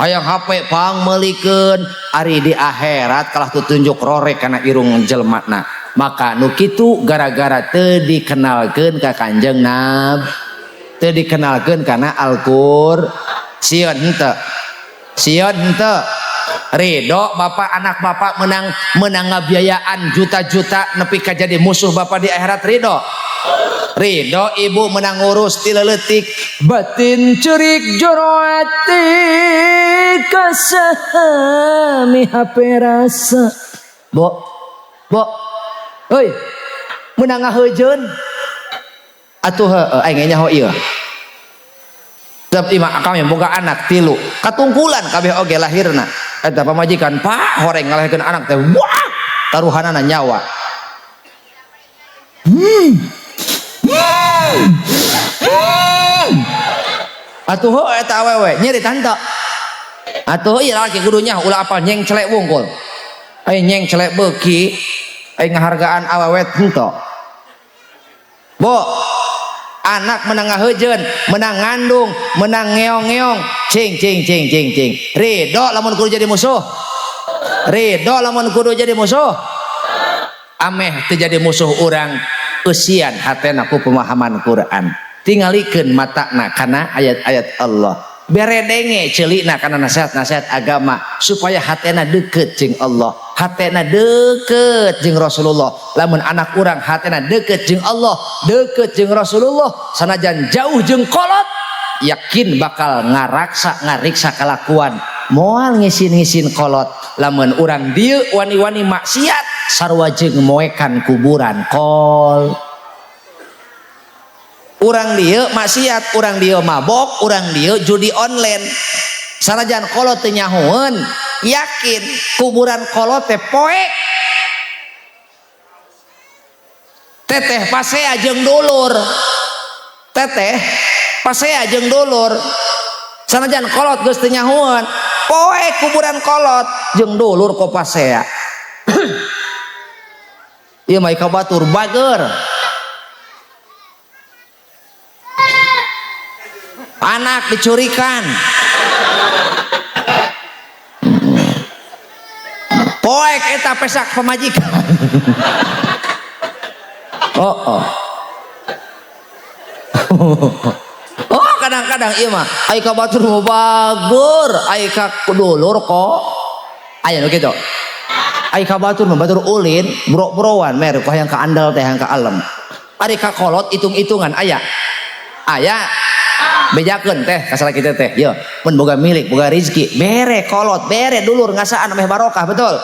S1: hayang HP pang meulikeun. Ari di akhirat kalah tutunjuk rorek kana irung jelmana. Maka nu kitu gara-gara teu dikenalkeun ka Kanjeng Nab, teu dikenalkeun kana Al-Qur. Sieun henteu? Sieun henteu? Ridho bapak anak bapak menang menang ngabiayaan juta-juta nepi ka jadi musuh bapak di akhirat? Ridho? Ridho ibu menang ngurus ti leutik, batin cerik jero ati kasaha mihape rasa? Bo, bo, heuy, menang ngaheujeun atuh? Heueuh, aing nyaho ieu. Sebab imah kami boga anak tilu, katungkulan kabeh oge lahirna. Eta pamajikan, pak, horeng ngalahirkeun anak teh, wah, taruhanana nyawa. Atuh heuh eta awewe nyeri tante. Atuh ieu lalaki kudu nyaho, ulah apal nyeng celek wungkul. Ai nyeng celek beuki, ai ngahargaan awewe henteu. Bo, anak menang ngaheujeun, menang ngandung, menang ngeong-ngeong, cing cing cing cing cing. Ridho lamun kudu jadi musuh? Ridho lamun kudu jadi musuh? Ameh teu jadi musuh urang, eusian hatena ku pemahaman Quran. Tingalikeun matana kana ayat-ayat Allah. Bere denge ceulina kana nasihat-nasihat agama supaya hatena deket jeung Allah, hatena deket jeung Rasulullah. Lamun anak urang hatena deket jeung Allah, deket jeung Rasulullah, sanajan jauh jeung kolot, yakin bakal ngaraksa ngariksa kalakuan, moal ngisin-ngisin kolot. Lamun urang dieu wani-wani maksiat sarua jeung moekan kuburan kol. Urang dieu maksiat, urang dieu mabok, urang dieu judi online, sanajan kolot teu nyahoeun, yakin kuburan kolot teh poek teteh pasea jeung dulur, teteh pasea jeung dulur, sanajan kolot geus teu nyahoeun, poek kuburan kolot jeung dulur ko pasea. Ieu mah ka batur bager. Anak dicurikan, poek eta pesak pemajikan. Oh, oh. Oh, kadang-kadang ieu mah ai ka batur mah bager, ai ka dulur kok aya nu kitu. Ai ka batur mah batur ulin, bro-broan mer ku hayang ka andal teh hayang ka alem. Ari ka kolot hitung-hitungan aya. Aya bejakeun teh ka salaki teh, yeuh mun boga milik, boga rezeki, bere kolot, bere dulur ngasaan meh barokah, betul.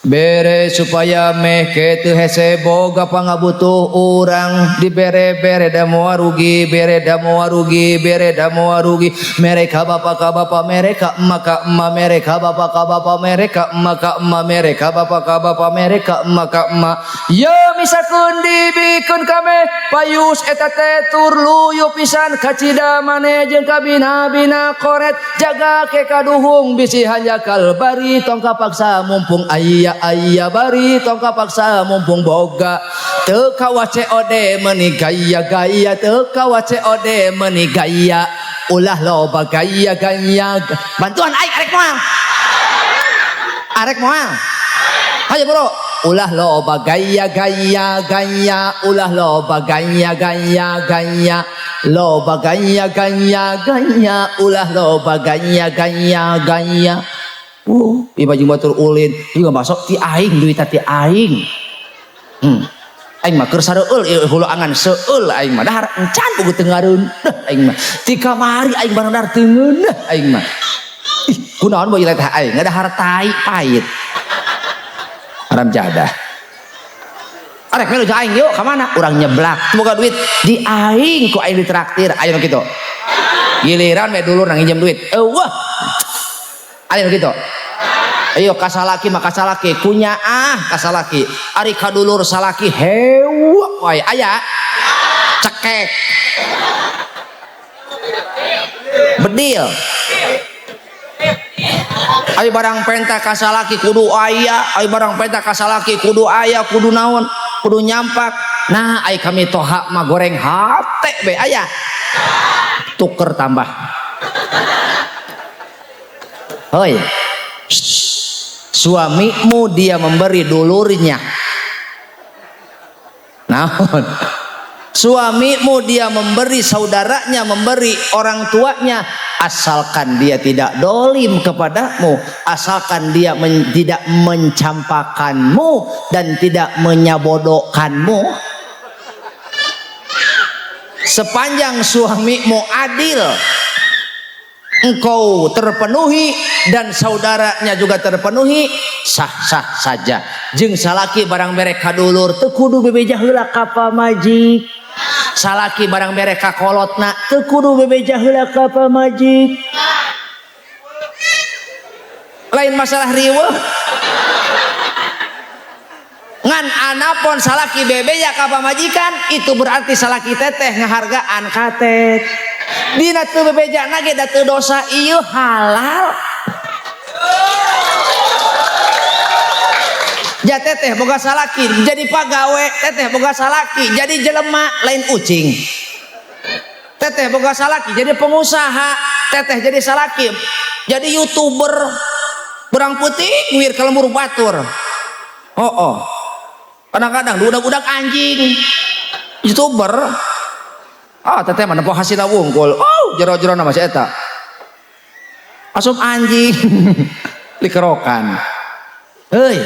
S1: Bere supaya meh kitu hese boga pangabutuh urang, dibere-bere da moal rugi, bere da moal rugi, bere da moal rugi. Mere ka bapa ka bapa, mere ka emak ka emak, mere ka bapa ka bapa, mere ka emak ka emak, mere ka bapa ka bapa, mere ka emak ka emak. Ye misakeun dibikeun kame payus eta teh tur luyu pisan kacida maneh jeung kabina-bina koret jaga ke kaduhung bisi hanjakal bari tong kapaksa mumpung aya aya bari tong kapaksa mumpung boga teu kawa COD meuni gaya-gaya, teu kawa COD meuni gaya, ulah loba gaya-gaya. Bantuan aing arek moal, arek moal, hayo bro. Ulah loba gaya-gaya gaya, ulah loba gaya-gaya gaya, loba gaya-gaya gaya, ulah loba gaya-gaya gaya. Ieu baju batur ulin, ieu masuk ti aing duit ti aing. Aing mah keur sareueul ieu hulu angan seueul aing mah dahar encan buku teu ngareuneuh aing mah. Ti kamari aing barang dahar teu ngeuneuh aing mah. Ih, kunaon bae teh aing ngadahar tai pait. Haram jadah. Arek melu jeung aing yuk ka mana? Urang nyeblak, boga duit di aing ku aing ditraktir, aya nu kitu. Giliran we dulur nang nginjem duit. Eueuh. Aya nu kitu. Ayo kasalaki mah kasalaki kunyaah kasalaki. Ari kadulur salaki hewak wae aya cekek. Bedil. Ayo barang penta kasalaki kudu aya, ayo barang penta kasalaki kudu aya, kudu naon, kudu nyampak. Nah, ai kami toha mah goreng hate be aya. Tuker tambah. Hoi. Suamimu dia memberi dulurnya. Naon? Suamimu dia memberi saudaranya, memberi orang tuanya, asalkan dia tidak dolim kepadamu, asalkan dia tidak mencampakanmu dan tidak menyabodokanmu. Sepanjang suamimu adil, engkau terpenuhi dan saudaranya juga terpenuhi, sah-sah saja. Jeung salaki barang bere kadulur teu kudu bebeja heula ka pamajik. Salaki barang bere ka kolotna teu kudu bebeja heula ka pamajik. Lain masalah riweuh. Ngan anapon salaki bebeja ka pamajikan itu berarti salaki teteh ngahargaan katet. Dina teu bebejana ge da teu dosa ieu halal. Ja teteh boga salaki jadi pagawe, teteh boga salaki jadi jelema lain ucing. Teteh boga salaki jadi pengusaha, teteh jadi salaki jadi youtuber berang putih nguir ka lembur batur. Oh, oh. Kadang-kadang budak-budak anjing youtuber. Ah, teteh mah nempo hasilna wungkul. Oh, jero-jero nama si eta. Asup anjing dikerokan. Heuy,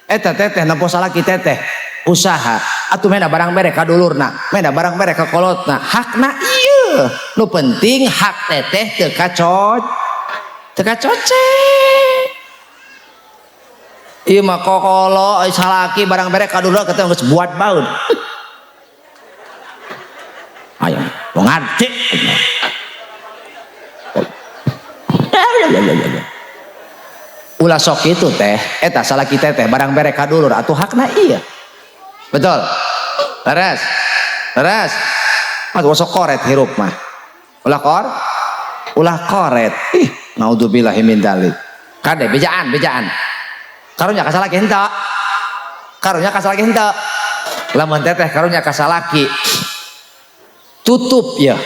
S1: eta teteh nempo salaki teteh usaha atuh mena barang bere ka dulurna, mena barang bere ka kolotna, hakna ieu. Nu penting hak teteh teu kacocek. Teu kacocek. Ieu mah kokolo salaki barang bere ka dulur ketemu geus buat baut. Ayo, ngarti. Ulah sok itu teh, eta salaki teteh barang bere ka dulur atuh hakna ieu. Betul. Leres. Leres. Atuh sok koret hirup mah. Ulah kor? Ulah koret. Ih, naudzubillahi min dzalik. Kade bejaan, bejaan. Karunya ka salaki henteu. Karunya ka salaki henteu. Lamun teteh karunya ka salaki. Tutup ya.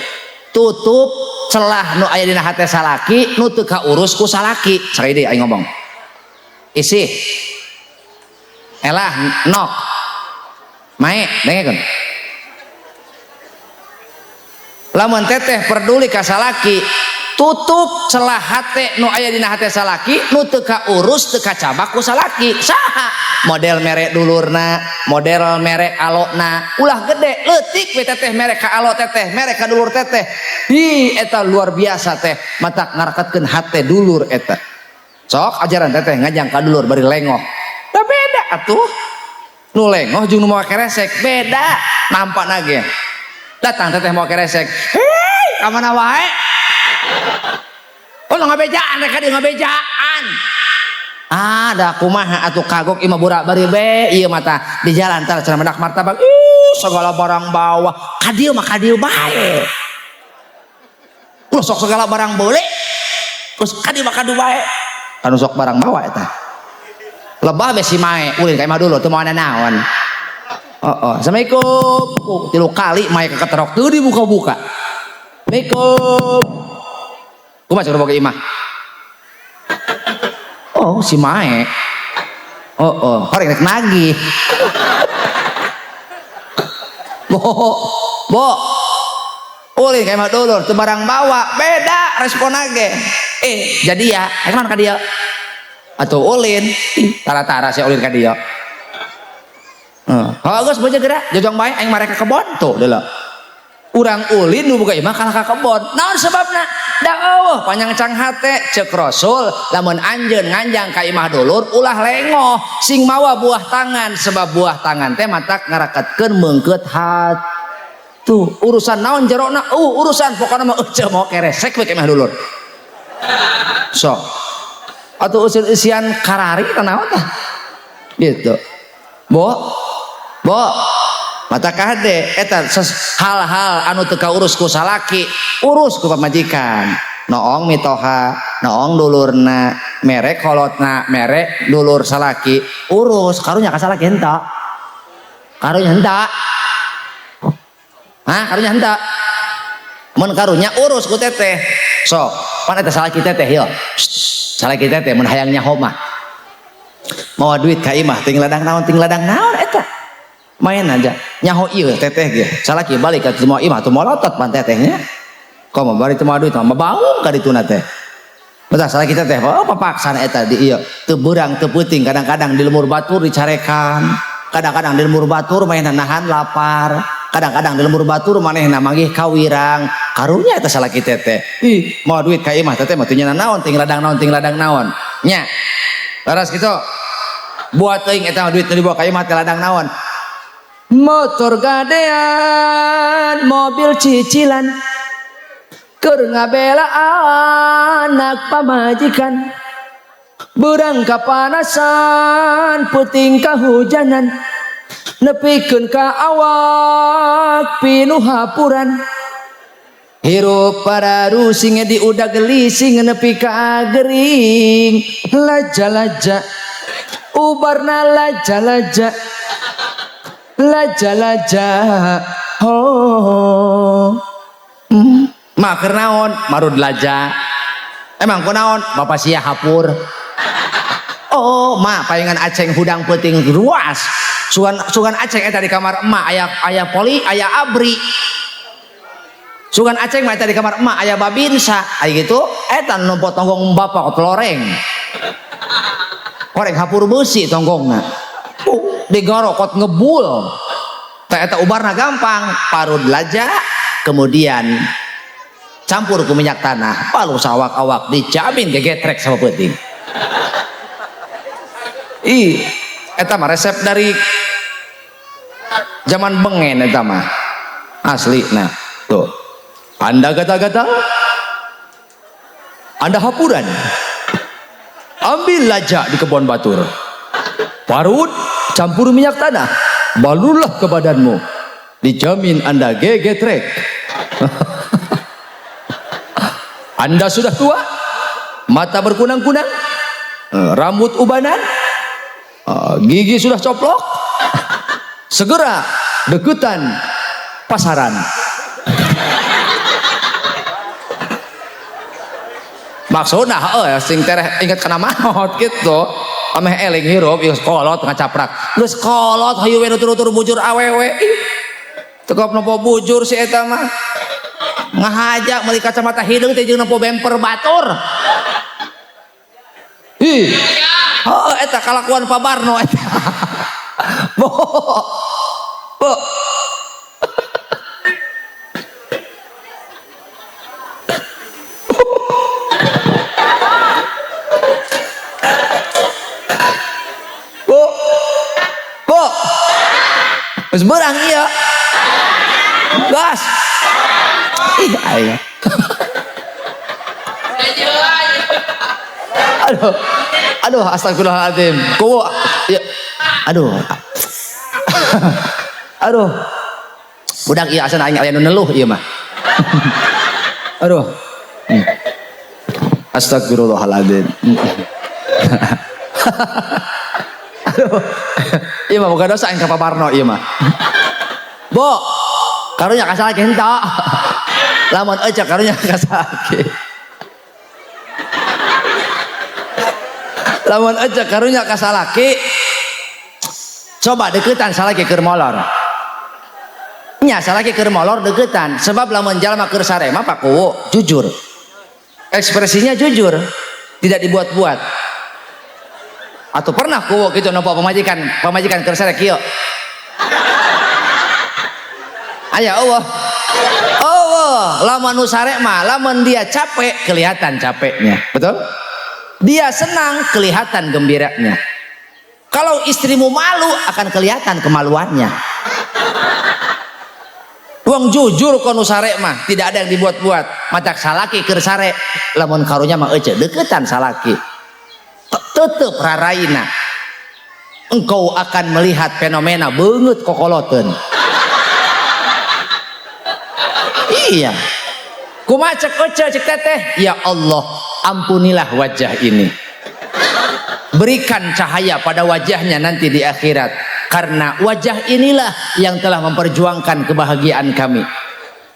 S1: Tutup celah nu aya dina hate salaki nu teu kaurus ku salaki. Sakali deui aing ngomong. Isi. Elah nok. Mae, dengekeun. Lamun teteh peduli ka salaki, tutup celah hate nu aya dina hate salaki nu teu kaurus teu kacabak ku salaki. Saha? Model mere dulurna, model mere alona, ulah gede leutik we teteh mere ka alo teteh, mere ka dulur teteh. Hi, eta luar biasa teh, matak ngaraketkeun hate dulur eta. Sok ajaran teteh ngajang ka dulur bari lengoh. Da beda atuh. Nu lengoh jeung nu mawa keresek beda nampak nage. Datang teteh mawa keresek. Hei, ka mana wae? Oh, ngabejaan rek ka dieu ngabejaan. Ah, da kumaha atuh kagok imah burak bari be ieu mata di jalan tah cenah mendak martabak. Ih, segala barang bawa. Ka dieu mah ka dieu bae. Ulah sok segala barang beuli. Terus ka dieu mah ka dieu bae. Kanu sok barang bawa eta. Lebah be si mae ulin ka imah dulu teu mawa naon. Oh, oh. Assalamualaikum. 3 kali mae keketerok teu dibuka-buka. Assalamualaikum. Kumaha cek boga imah? Oh, si mae. Oh, oh, horeng rek nagih. Bo, bo. Ulin ka imah dulur teu barang bawa, beda respon ge. Jadi ya, rek naon ka dieu? Atuh ulin, tara-tara sia ulin ka dieu. Heeh. Oh, geus boja geura, jojong bae aing marek ka kebon tuh deuleu. Urang ulin nu boga imah kalah ka kebon. Naon sebabna? Da eueuh panyangcang hate ceuk Rasul lamun anjeun nganjang ka imah dulur ulah lengoh sing mawa buah tangan sebab buah tangan teh matak ngaraketkeun meungkeut hate. Tuh urusan naon jerona? Urusan pokona mah eueuh mau keresek we ka imah dulur. Sok. Atuh usin-usian karari tah naon tah? Gitu. Bo. Bo. Mata kade eta hal-hal anu teu kaurus ku salaki, urus ku pamajikan. Noong mitoha, noong dulurna, mere kolotna, mere dulur salaki, urus karunya ka salaki henteu. Karunya henteu. Hah, karunya henteu. Mun karunya urus ku teteh. Sok, pan eta salaki teteh yo. Salaki teteh mun hayang nyaho mah. Mawa duit ka imah ting ladang naon ting ladang naon eta. Main aja nyaho ieu teteh ge. Salaki balik ka teu imah teu molotot pan tetehnya. Komo bari teu mawa duit mah baung ka dituna teh. Betah salaki teteh oh papaksana eta di ieu teu beurang teu peuting kadang-kadang di lemur batur dicarekan. Kadang-kadang di lemur batur manehna nahan lapar. Kadang-kadang di lemur batur manehna manggih kawirang. Karunya eta salaki teteh. Ih, mawa duit ka imah teteh mah teu nyana naon ting ladang naon ting ladang naon. Nya. Leres kitu. Buat teuing eta duit nu dibawa ka imah teh ladang naon. Motor gadean, mobil cicilan, keur ngabela anak pamajikan, beurang kapanasan, peuting kahujanan, nepikeun ka awak pinuh hapuran. Hirup pararusing di udag gelising nepi ka gering, laja-laja, ubarna laja-laja. Laja-laja ho. Mah keur naon marud laja. Emang kunaon bapak sia hapur. Oh, mah palingan aceng hudang peuting ruas. Sugan sugan aceng eta di kamar emak aya aya poli aya abri. Sugan aceng mah eta di kamar emak aya babinsa, aya gitu, eta nempo tonggong bapak loreng. Koreng hapur beusi tonggongna. Digorokot ngebul. Teh eta ubarna gampang, parud laja, kemudian campur ku minyak tanah, palu sawak-awak dijamin gegetrek sama peuting. Ih, eta mah resep dari zaman bengen eta mah. Asli nah, tuh. Anda gatal-gatal, Anda hapuran, ambil laja di kebun batur, parut, campur minyak tanah, balurlah ke badanmu, dijamin Anda gegetrek. Anda sudah tua, mata berkunang-kunang, rambut ubanan, gigi sudah coplok, segera deketan pasaran. Maksudna heuh sing tereh inget kana maot gitu. Ameh eling hirup geus kolot ngacaprak. Geus kolot hayu we nutur-nutur bujur awewe. Teu kop nempo bujur si eta mah. Ngahaja meuli kacamata hideung teh jeung nempo bemper batur. Ih. Heuh eta kalakuan Pak Barno eta. Bo. Bo. Bu. Bu. Geus beurang ieu. Gas. Ih aing. Aduh. Aduh astagfirullahaladzim. Kuwu ya. Aduh. Aduh. Budak ieu asana aing aya nu neluh ieu mah. Aduh. Astagfirullahaladzim. Aduh. Ieu mah boga dosa aing ka Pak Barno ieu mah. Bu, karunya ka salaki henteu. Lamun ecek karunya ka salaki. Lamun ecek karunya ka salaki. Coba deketan salaki keur molor. Nya salaki keur molor deketan, sebab lamun jalma keur sare mah Pak Kuwu jujur. Ekspresinya jujur, tidak dibuat-buat. Atau pernah kuwu gitu nempo pamajikan keur sare kieu. Aya eueuh. Eueuh, lamun nu sare mah lamun dia capek kelihatan capeknya. Betul? Dia senang kelihatan gembiranya. Kalau istrimu malu akan kelihatan kemaluannya. Wong jujur kono sare mah, tidak ada yang dibuat-buat. Matak salaki keur sare, lamun karunya mah ece deketan salaki. Tetep raraina. Engkau akan melihat fenomena beungeut kokoloteun. Iya. Kumaha cek ece cek teteh? Ya Allah, ampunilah wajah ini. Berikan cahaya pada wajahnya nanti di akhirat. Karena wajah inilah yang telah memperjuangkan kebahagiaan kami.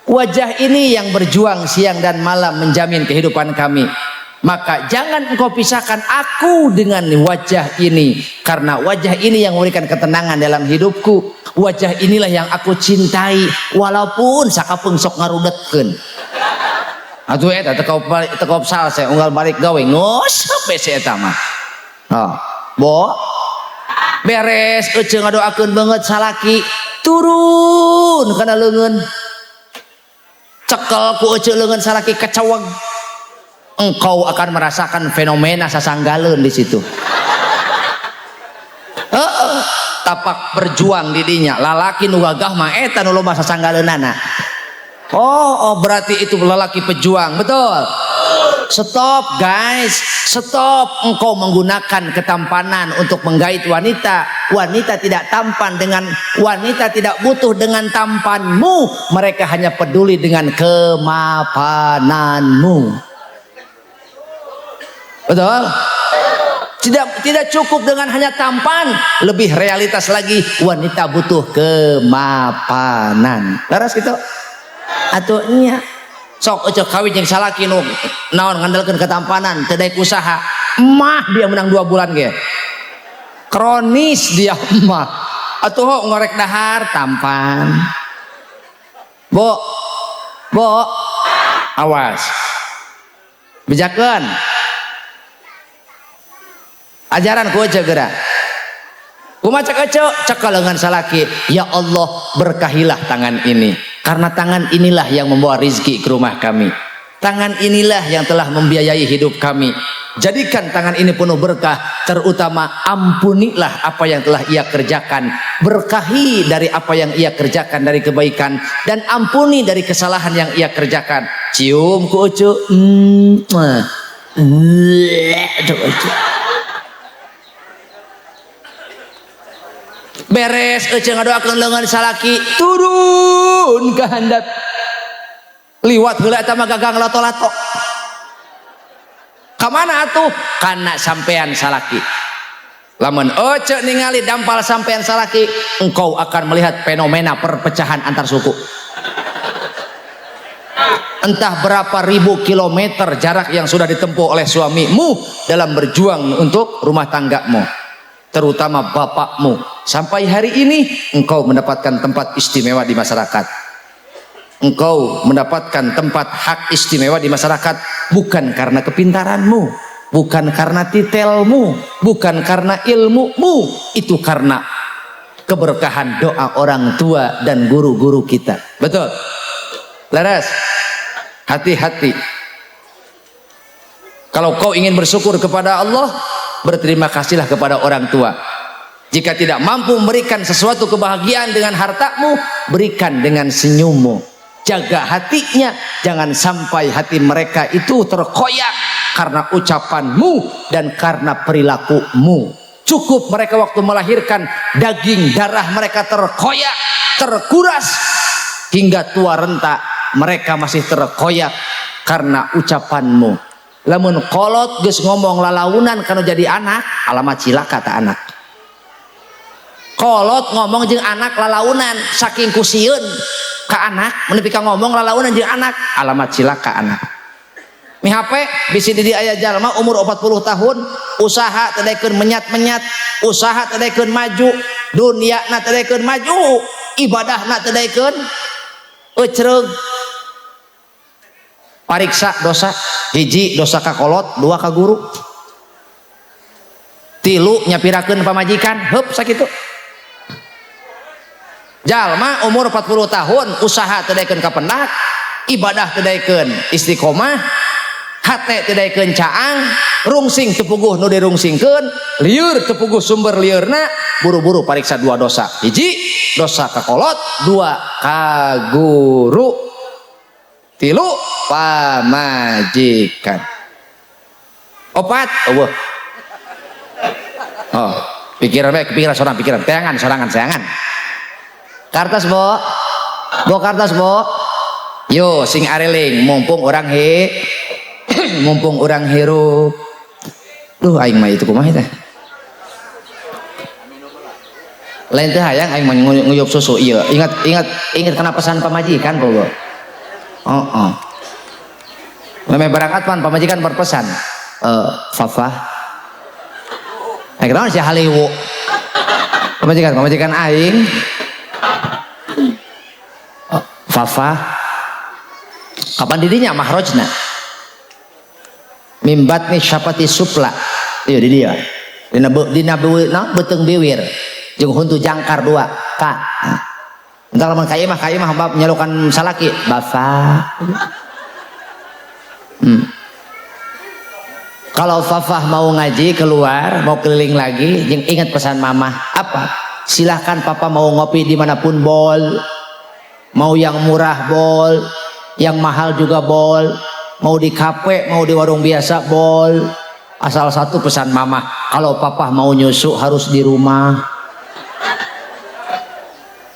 S1: Wajah ini yang berjuang siang dan malam menjamin kehidupan kami. Maka jangan engkau pisahkan aku dengan wajah ini. Karena wajah ini yang memberikan ketenangan dalam hidupku. Wajah inilah yang aku cintai. Walaupun sakapeung sok ngarudetkeun. Atuh eta teu kau salse unggal balik gawe ngosep we si eta mah. Oh, bo beres ece ngadoakeun beungeut salaki turun kana leungeun. Cekel ku ece leungeun salaki keceweg. Engkau akan merasakan fenomena sasanggaleun di situ. Heeh, tapak berjuang di dinya. Lalaki nu gagah mah eta nu loba sasanggaleunana. Oh, berarti itu lelaki pejuang, betul. Stop guys, stop engkau menggunakan ketampanan untuk menggait wanita. Wanita tidak tampan dengan wanita tidak butuh dengan tampanmu. Mereka hanya peduli dengan kemapananmu. Betul? Tidak cukup dengan hanya tampan, lebih realitas lagi wanita butuh kemapanan. Laras gitu? Atuh nya. Sok ece kawin jeung salaki nu naon ngandalkeun ketampanan, teu daek usaha. Emah dia menang 2 bulan ge. Kronis dia emah. Atuh ngorek dahar tampan. Bu, Bo, awas, bejakeun ajaran ku Ece geura. Kumaha cek Ece? Cekel lengan salaki, ya Allah, berkahilah tangan ini, karena tangan inilah yang membawa rizki ke rumah kami, tangan inilah yang telah membiayai hidup kami. Jadikan tangan ini penuh berkah, terutama ampunilah apa yang telah ia kerjakan, berkahi dari apa yang ia kerjakan dari kebaikan, dan ampuni dari kesalahan yang ia kerjakan. Cium ku Ece. Cek Ece. Beres Ece ngadoakeun leungeun salaki, turun ke handap, liwat heula eta mah gagang lato-lato. Ka mana atuh? Kana sampean salaki. Lamun Ece ningali dampal sampean salaki, engkau akan melihat fenomena perpecahan antar suku. Entah berapa ribu kilometer jarak yang sudah ditempuh oleh suamimu dalam berjuang untuk rumah tanggamu, terutama bapakmu. Sampai hari ini engkau mendapatkan tempat istimewa di masyarakat, engkau mendapatkan tempat hak istimewa di masyarakat bukan karena kepintaranmu, bukan karena titelmu, bukan karena ilmumu, itu karena keberkahan doa orang tua dan guru-guru kita. Betul? Leres? Hati-hati. Kalau kau ingin bersyukur kepada Allah, berterima kasihlah kepada orang tua. Jika tidak mampu memberikan sesuatu kebahagiaan dengan hartamu, berikan dengan senyummu. Jaga hatinya, jangan sampai hati mereka itu terkoyak karena ucapanmu dan karena perilakumu. Cukup mereka waktu melahirkan, daging darah mereka terkoyak, terkuras hingga tua renta, mereka masih terkoyak karena ucapanmu. Lamun kolot geus ngomong lalaunan kanu jadi anak, alamat cilaka ta anak. Kolot ngomong jeung anak lalaunan saking kusieun ka anak, mun nepi ka ngomong lalaunan jeung anak, alamat cilaka anak. Mi HP bisi di aya jalma umur 40 tahun, usaha teu daekeun menyat-menyat, usaha teu daekeun maju, dunia na teu daekeun maju, ibadahna teu daekeun ecreug. Pariksa dosa, hiji dosa ka kolot, dua ka guru, tilu nyapirakeun pamajikan, heup sakitu. Jalma umur 40 tahun, usaha teu daekeun kapendak, ibadah teu daekeun istiqomah, hate teu daekeun caang, rungsing teu puguh nu dirungsingkeun, lieur teu puguh sumber lieurna, buru-buru pariksa dua dosa. Hiji dosa ka kolot, dua ka guru, tilu pamajikan, opat eueuh. Oh, pikiran bae, kepikiran sorang, pikiran teangan sorangan seangan. Kartas bo, bo kartas bo, yo sing areling, mumpung orang hirup. Duh, aing mah itu kumaha teh, lain teh hayang aing mah nguyup susu. Iya, ingat ingat ingat kena pesan pamajikan bo. Oh, oh. Memang berangkat pan pamajikan berpesan, Fafa. Kenapa si haliwu? Pamajikan, pamajikan aing. Oh, Fafa. Kapan didinya mahrojna? Mim batni syafati sufla. Iya di dia. Dina dina na beuteung biwir. Jeung huntu jangkar dua. Ka. Entar lamun ka imah bab nyalukan salaki, Bafa. Kalau Fafah mau ngaji keluar, mau keliling lagi, jeung ingat pesan mama. Apa? Silahkan papa mau ngopi dimanapun bol, mau yang murah bol, yang mahal juga bol, mau di kafe, mau di warung biasa bol. Asal satu pesan mama, kalau papa mau nyusu harus di rumah.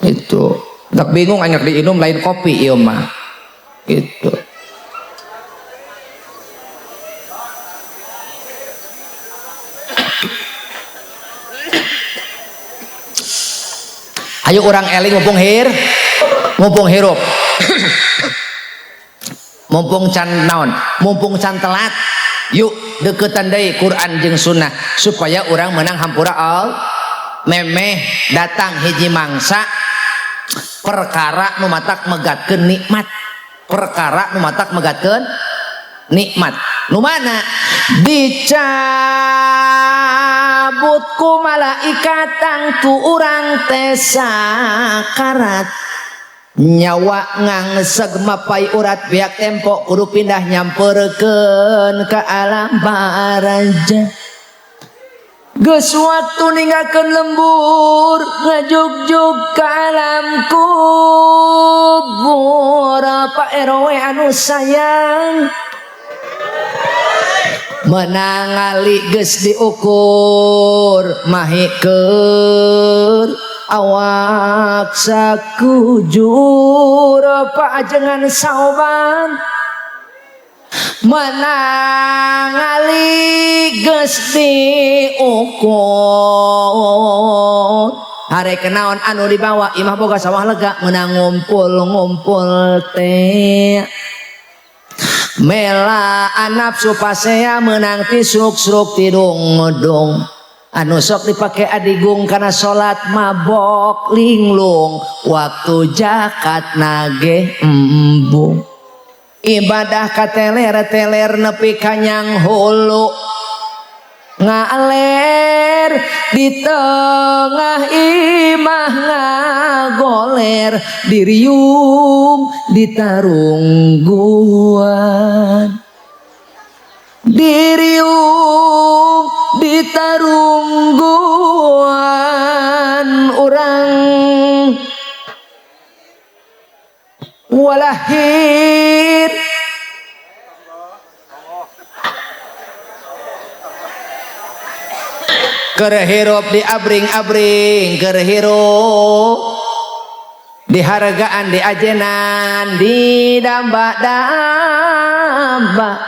S1: Itu. Tak bingung anak diinum lain kopi ieu mah. Gitu. Ayo urang eling mumpung hirup. Mumpung can naon, mumpung can telat. Yuk deketan deui Quran jeung sunnah supaya urang menang hampura al. Memeh datang hiji mangsa perkara nu matak megatkeun nikmat. Perkara nu matak megatkeun nikmat. Nu mana? Dicabut ku malaikat tangtu urang teh sakarat. Nyawa ngangseg mapai urat biak tempo kudu pindah nyamperkeun ka alam barzah. Geus waktu ninggalkeun lembur ngajugjug ka alam kubur. Pak RW anu sayang menang ali geus diukur mahi keur awak sakujur. Pak ajengan saoban menang ali geus diukur. Hare kenaon anu dibawa imah boga sawah lega menang ngumpul-ngumpul teh. Mela nafsu pasea menang tisuk-sruk tidung-dung. Anu sok dipake adigung kana salat mabok linglung waktu jakat nageh embung. Ibadah kateler-teler nepi kanyang hulu ngaler di tengah imah ngagoler diriung ditarungguan, diriung ditarungguan urang walahir. Keur hirup diabring-abring, keur hirup dihargaan diajenan didamba-damba.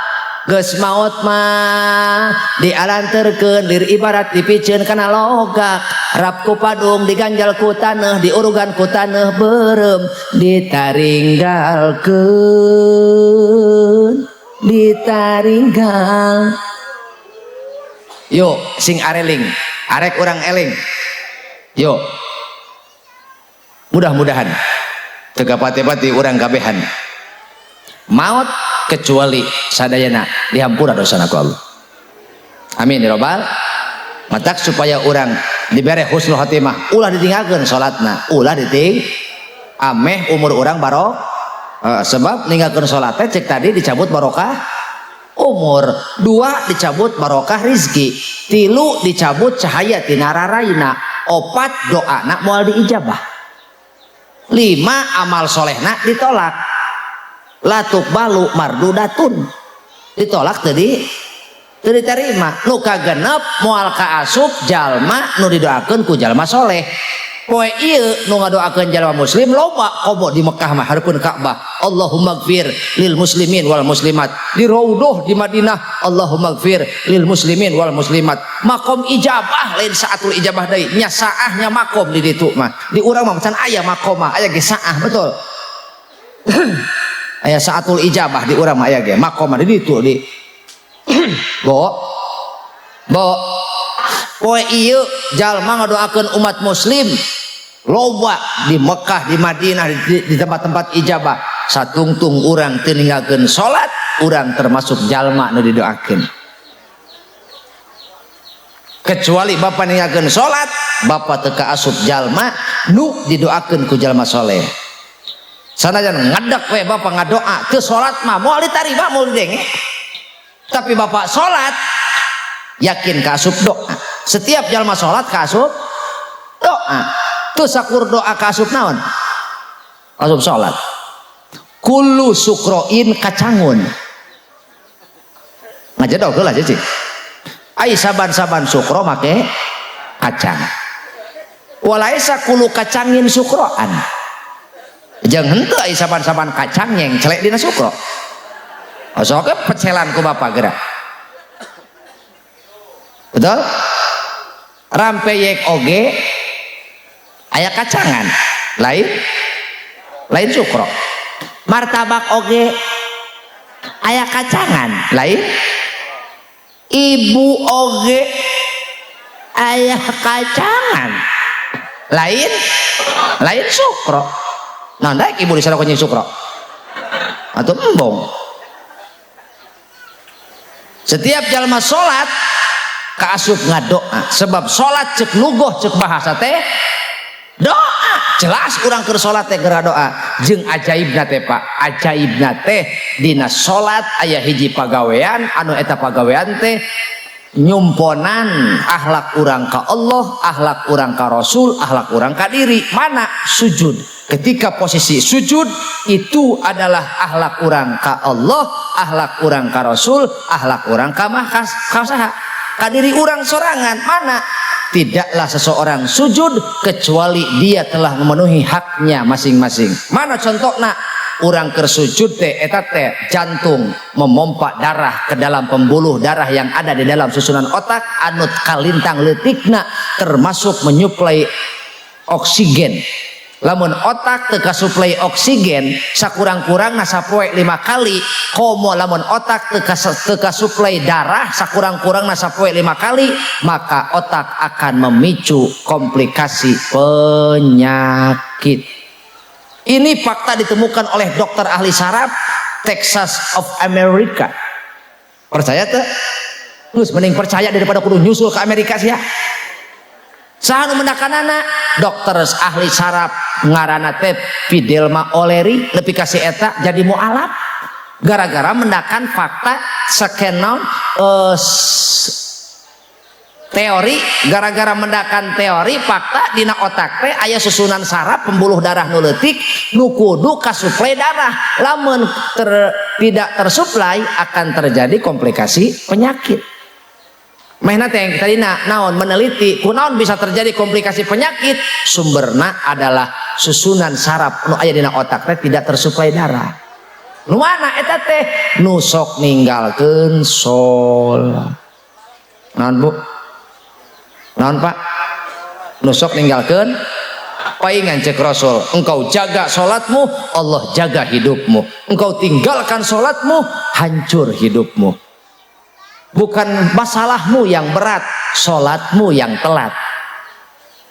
S1: Geus maot mah dialanterkeun lir ibarat dipiceun kana logak, rap ku padung diganjal ku taneuh, diurugan ku taneuh beureum, ditaringgalkeun, ditaringgal. Yuk sing areling, arek urang eling. Yuk, mudah-mudahan teu kapati-pati urang kabehan maut kecuali sadayana dihampura dosana ku Allah. Amin ya robbal. Matak supaya urang dibere husnul khotimah, ulah ditinggalkeun salatna, ulah diting ameh umur urang barok. Sebab ninggalkeun salat teh cek tadi dicabut barokah umur, 2 dicabut barokah rizki, 3 dicabut cahaya tina raraina, 4 doana moal diijabah, 5 amal solehna ditolak, latuk balu mardudatun ditolak tadi teu diterima. Nu kagenep moal kaasup jalma nu didoakeun ku jalma soleh. Poe ieu nu ngadoakeun jalma muslim loba komo di Mekah mah hareupeun Ka'bah, Allahumma gfir lil muslimin wal muslimat. Di Raudhah di Madinah, Allahumma gfir lil muslimin wal muslimat. Makom ijabah lain saatul ijabah deui, nya saahnya makom di ditu mah. Di urang mah can aya makom mah, aya ge saah betul. Aya saatul ijabah di urang mah aya ge makom mah di ditu di Bo. Bo. Poe ieu jalma ngadoakeun umat muslim loba di Mekah, di Madinah, di tempat-tempat ijabah. Satungtung urang teu ninggalkeun salat, urang termasuk jalma nu didoakeun. Kecuali bapa ninggalkeun salat, bapa teu kaasup jalma nu didoakeun ku jalma soleh. Sanajan ngadeg we bapa ngadoa teu salat mah moal ditarima, moal didenge. Tapi bapak salat yakin kaasup doa. Setiap jalma salat kaasup doa. Teu sakur doa kaasup naon? Kaasup salat. Kullu sukroin kacangun. Ngajedog heula cicing. Ai saban-saban sukro make kacang. Walaisa kullu kacangin sukroan. Jeung henteu ai saban-saban kacang nyengcelek dina sukro. Sok pecelan ku bapak gerak. Betul? Rampeyek oge aya kacangan, lain lain sukro. Martabak oge aya kacangan, lain. Ibu oge aya kacangan, lain lain sukro. Nah, daek ibu disana kunying sukro. Atau embong. Setiap jalma salat kaasup ngadoa, sebab salat cek lugoh, cek bahasa teh doa. Jelas urang keur salat teh geura doa. Jeung ajaibna teh, Pak, ajaibna teh dina salat aya hiji pagawean anu eta pagawean teh nyumponan akhlak urang ka Allah, akhlak urang ka Rasul, akhlak urang ka diri. Mana? Sujud. Ketika posisi sujud itu adalah akhlak urang ka Allah, akhlak urang ka Rasul, akhlak urang ka mah ka saha? Ka diri urang sorangan. Mana? Tidaklah seseorang sujud kecuali dia telah memenuhi haknya masing-masing. Mana contohna? Urang keur sujud teh eta teh jantung memompa darah ke dalam pembuluh darah yang ada di dalam susunan otak anu kalintang leutikna, termasuk menyuplai oksigen. Lamun otak teu kasuplai oksigen sakurang-kurangna sapoe 5 kali, komo lamun otak teu kasuplai darah sakurang-kurangna sapoe 5 kali, maka otak akan memicu komplikasi penyakit. Ini fakta ditemukan oleh dokter ahli saraf Texas of America. Percaya tuh? Terus mending percaya daripada kudu nyusul ke Amerika sih ya. Saha nu mendakanana? Dokter ahli saraf ngaranna teh Fidelma O'Leary, nepi ka si eta jadi mualaf gara-gara mendakan fakta sekenon teori, gara-gara mendakan teori fakta dina otak teh aya susunan saraf pembuluh darah nu leutik nu kudu kasuplai darah. Lamun tidak tersuplai akan terjadi komplikasi penyakit. Mehna teh tadi naon meneliti kunaon bisa terjadi komplikasi penyakit, sumberna adalah susunan saraf nu aya dina otak teh tidak tersuplai darah. Nu mana eta teh? Nu sok ninggalkeun salat. Naon, Bu? Naon, Pak? Nu sok ninggalkeun paingan. Cek Rasul, engkau jaga salatmu, Allah jaga hidupmu. Engkau tinggalkan salatmu, hancur hidupmu. Bukan masalahmu yang berat, salatmu yang telat.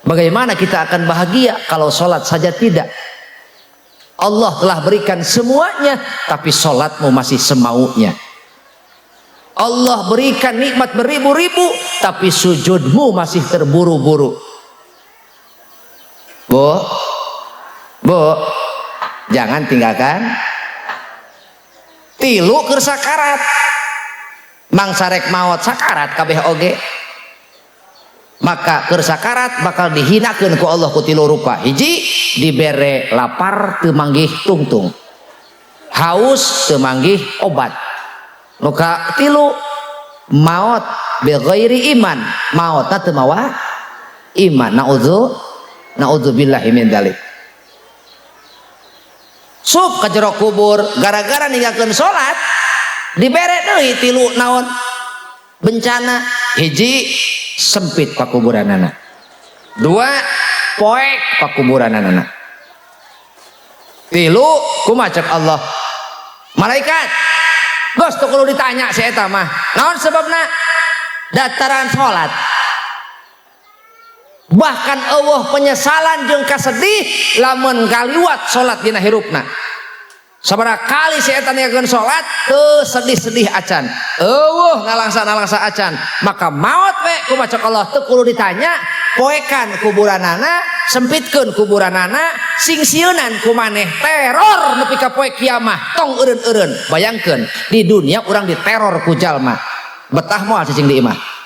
S1: Bagaimana kita akan bahagia kalau salat saja tidak? Allah telah berikan semuanya, tapi salatmu masih semaunya. Allah berikan nikmat beribu-ribu, tapi sujudmu masih terburu-buru. Bu, Bu, jangan tinggalkan. Tilu, keur sakarat. Mangsa rek maot sakarat kabeh oge. Maka keur sakarat bakal dihinakeun ku Allah ku tilu rupa. Hiji, dibere lapar teu manggih tungtung. Haus teu manggih obat. Nu katilu, maot bi ghairi iman, maotna teu mawa iman. Naudzubillahi min dzalik. Sup ka jero kubur gara-gara ninggalkeun salat, dibere deui tilu naon bencana. Hiji, sempit pakuburanana. Dua, poek pakuburanana. Tilu, kumaha cek Allah? Malaikat, geus teu kudu ditanya si eta mah. Naon sebabna? Dataran salat. Bahkan euweuh penyesalan jeung kasedih lamun kaliwat salat dina hirupna. Sabaraha kali si eta ninggalkeun salat teu sedih-sedih acan, euweuh nalangsa-nalangsa acan. Maka maot we kumaha cek Allah? Teu kudu ditanya, poekan kuburanana, sempitkeun kuburanana, sing sieunan ku maneh teror nepi ka poe kiamah. Tong eureun-eureun. Bayangkeun di dunia urang diteror ku jalma, betah moal cicing di imah?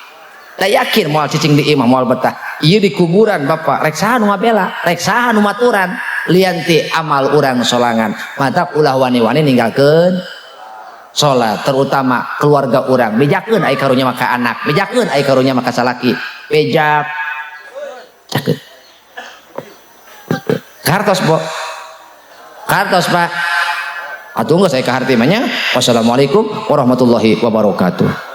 S1: Da yakin moal cicing di imah, moal betah. Ieu di kuburan, Bapak, rek saha nu ngabela, rek saha nu maturan lian ti amal urang sorangan? Mantap, ulah wani-wani ninggalkeun salat, terutama keluarga urang. Bejakeun ai karunya maka anak, bejakeun ai karunya maka salaki, bejak cakeun. Kartos, Bo, kartos, Pak. Atuh geus, saya kaharti mah nya. Wassalamualaikum warahmatullahi wabarakatuh.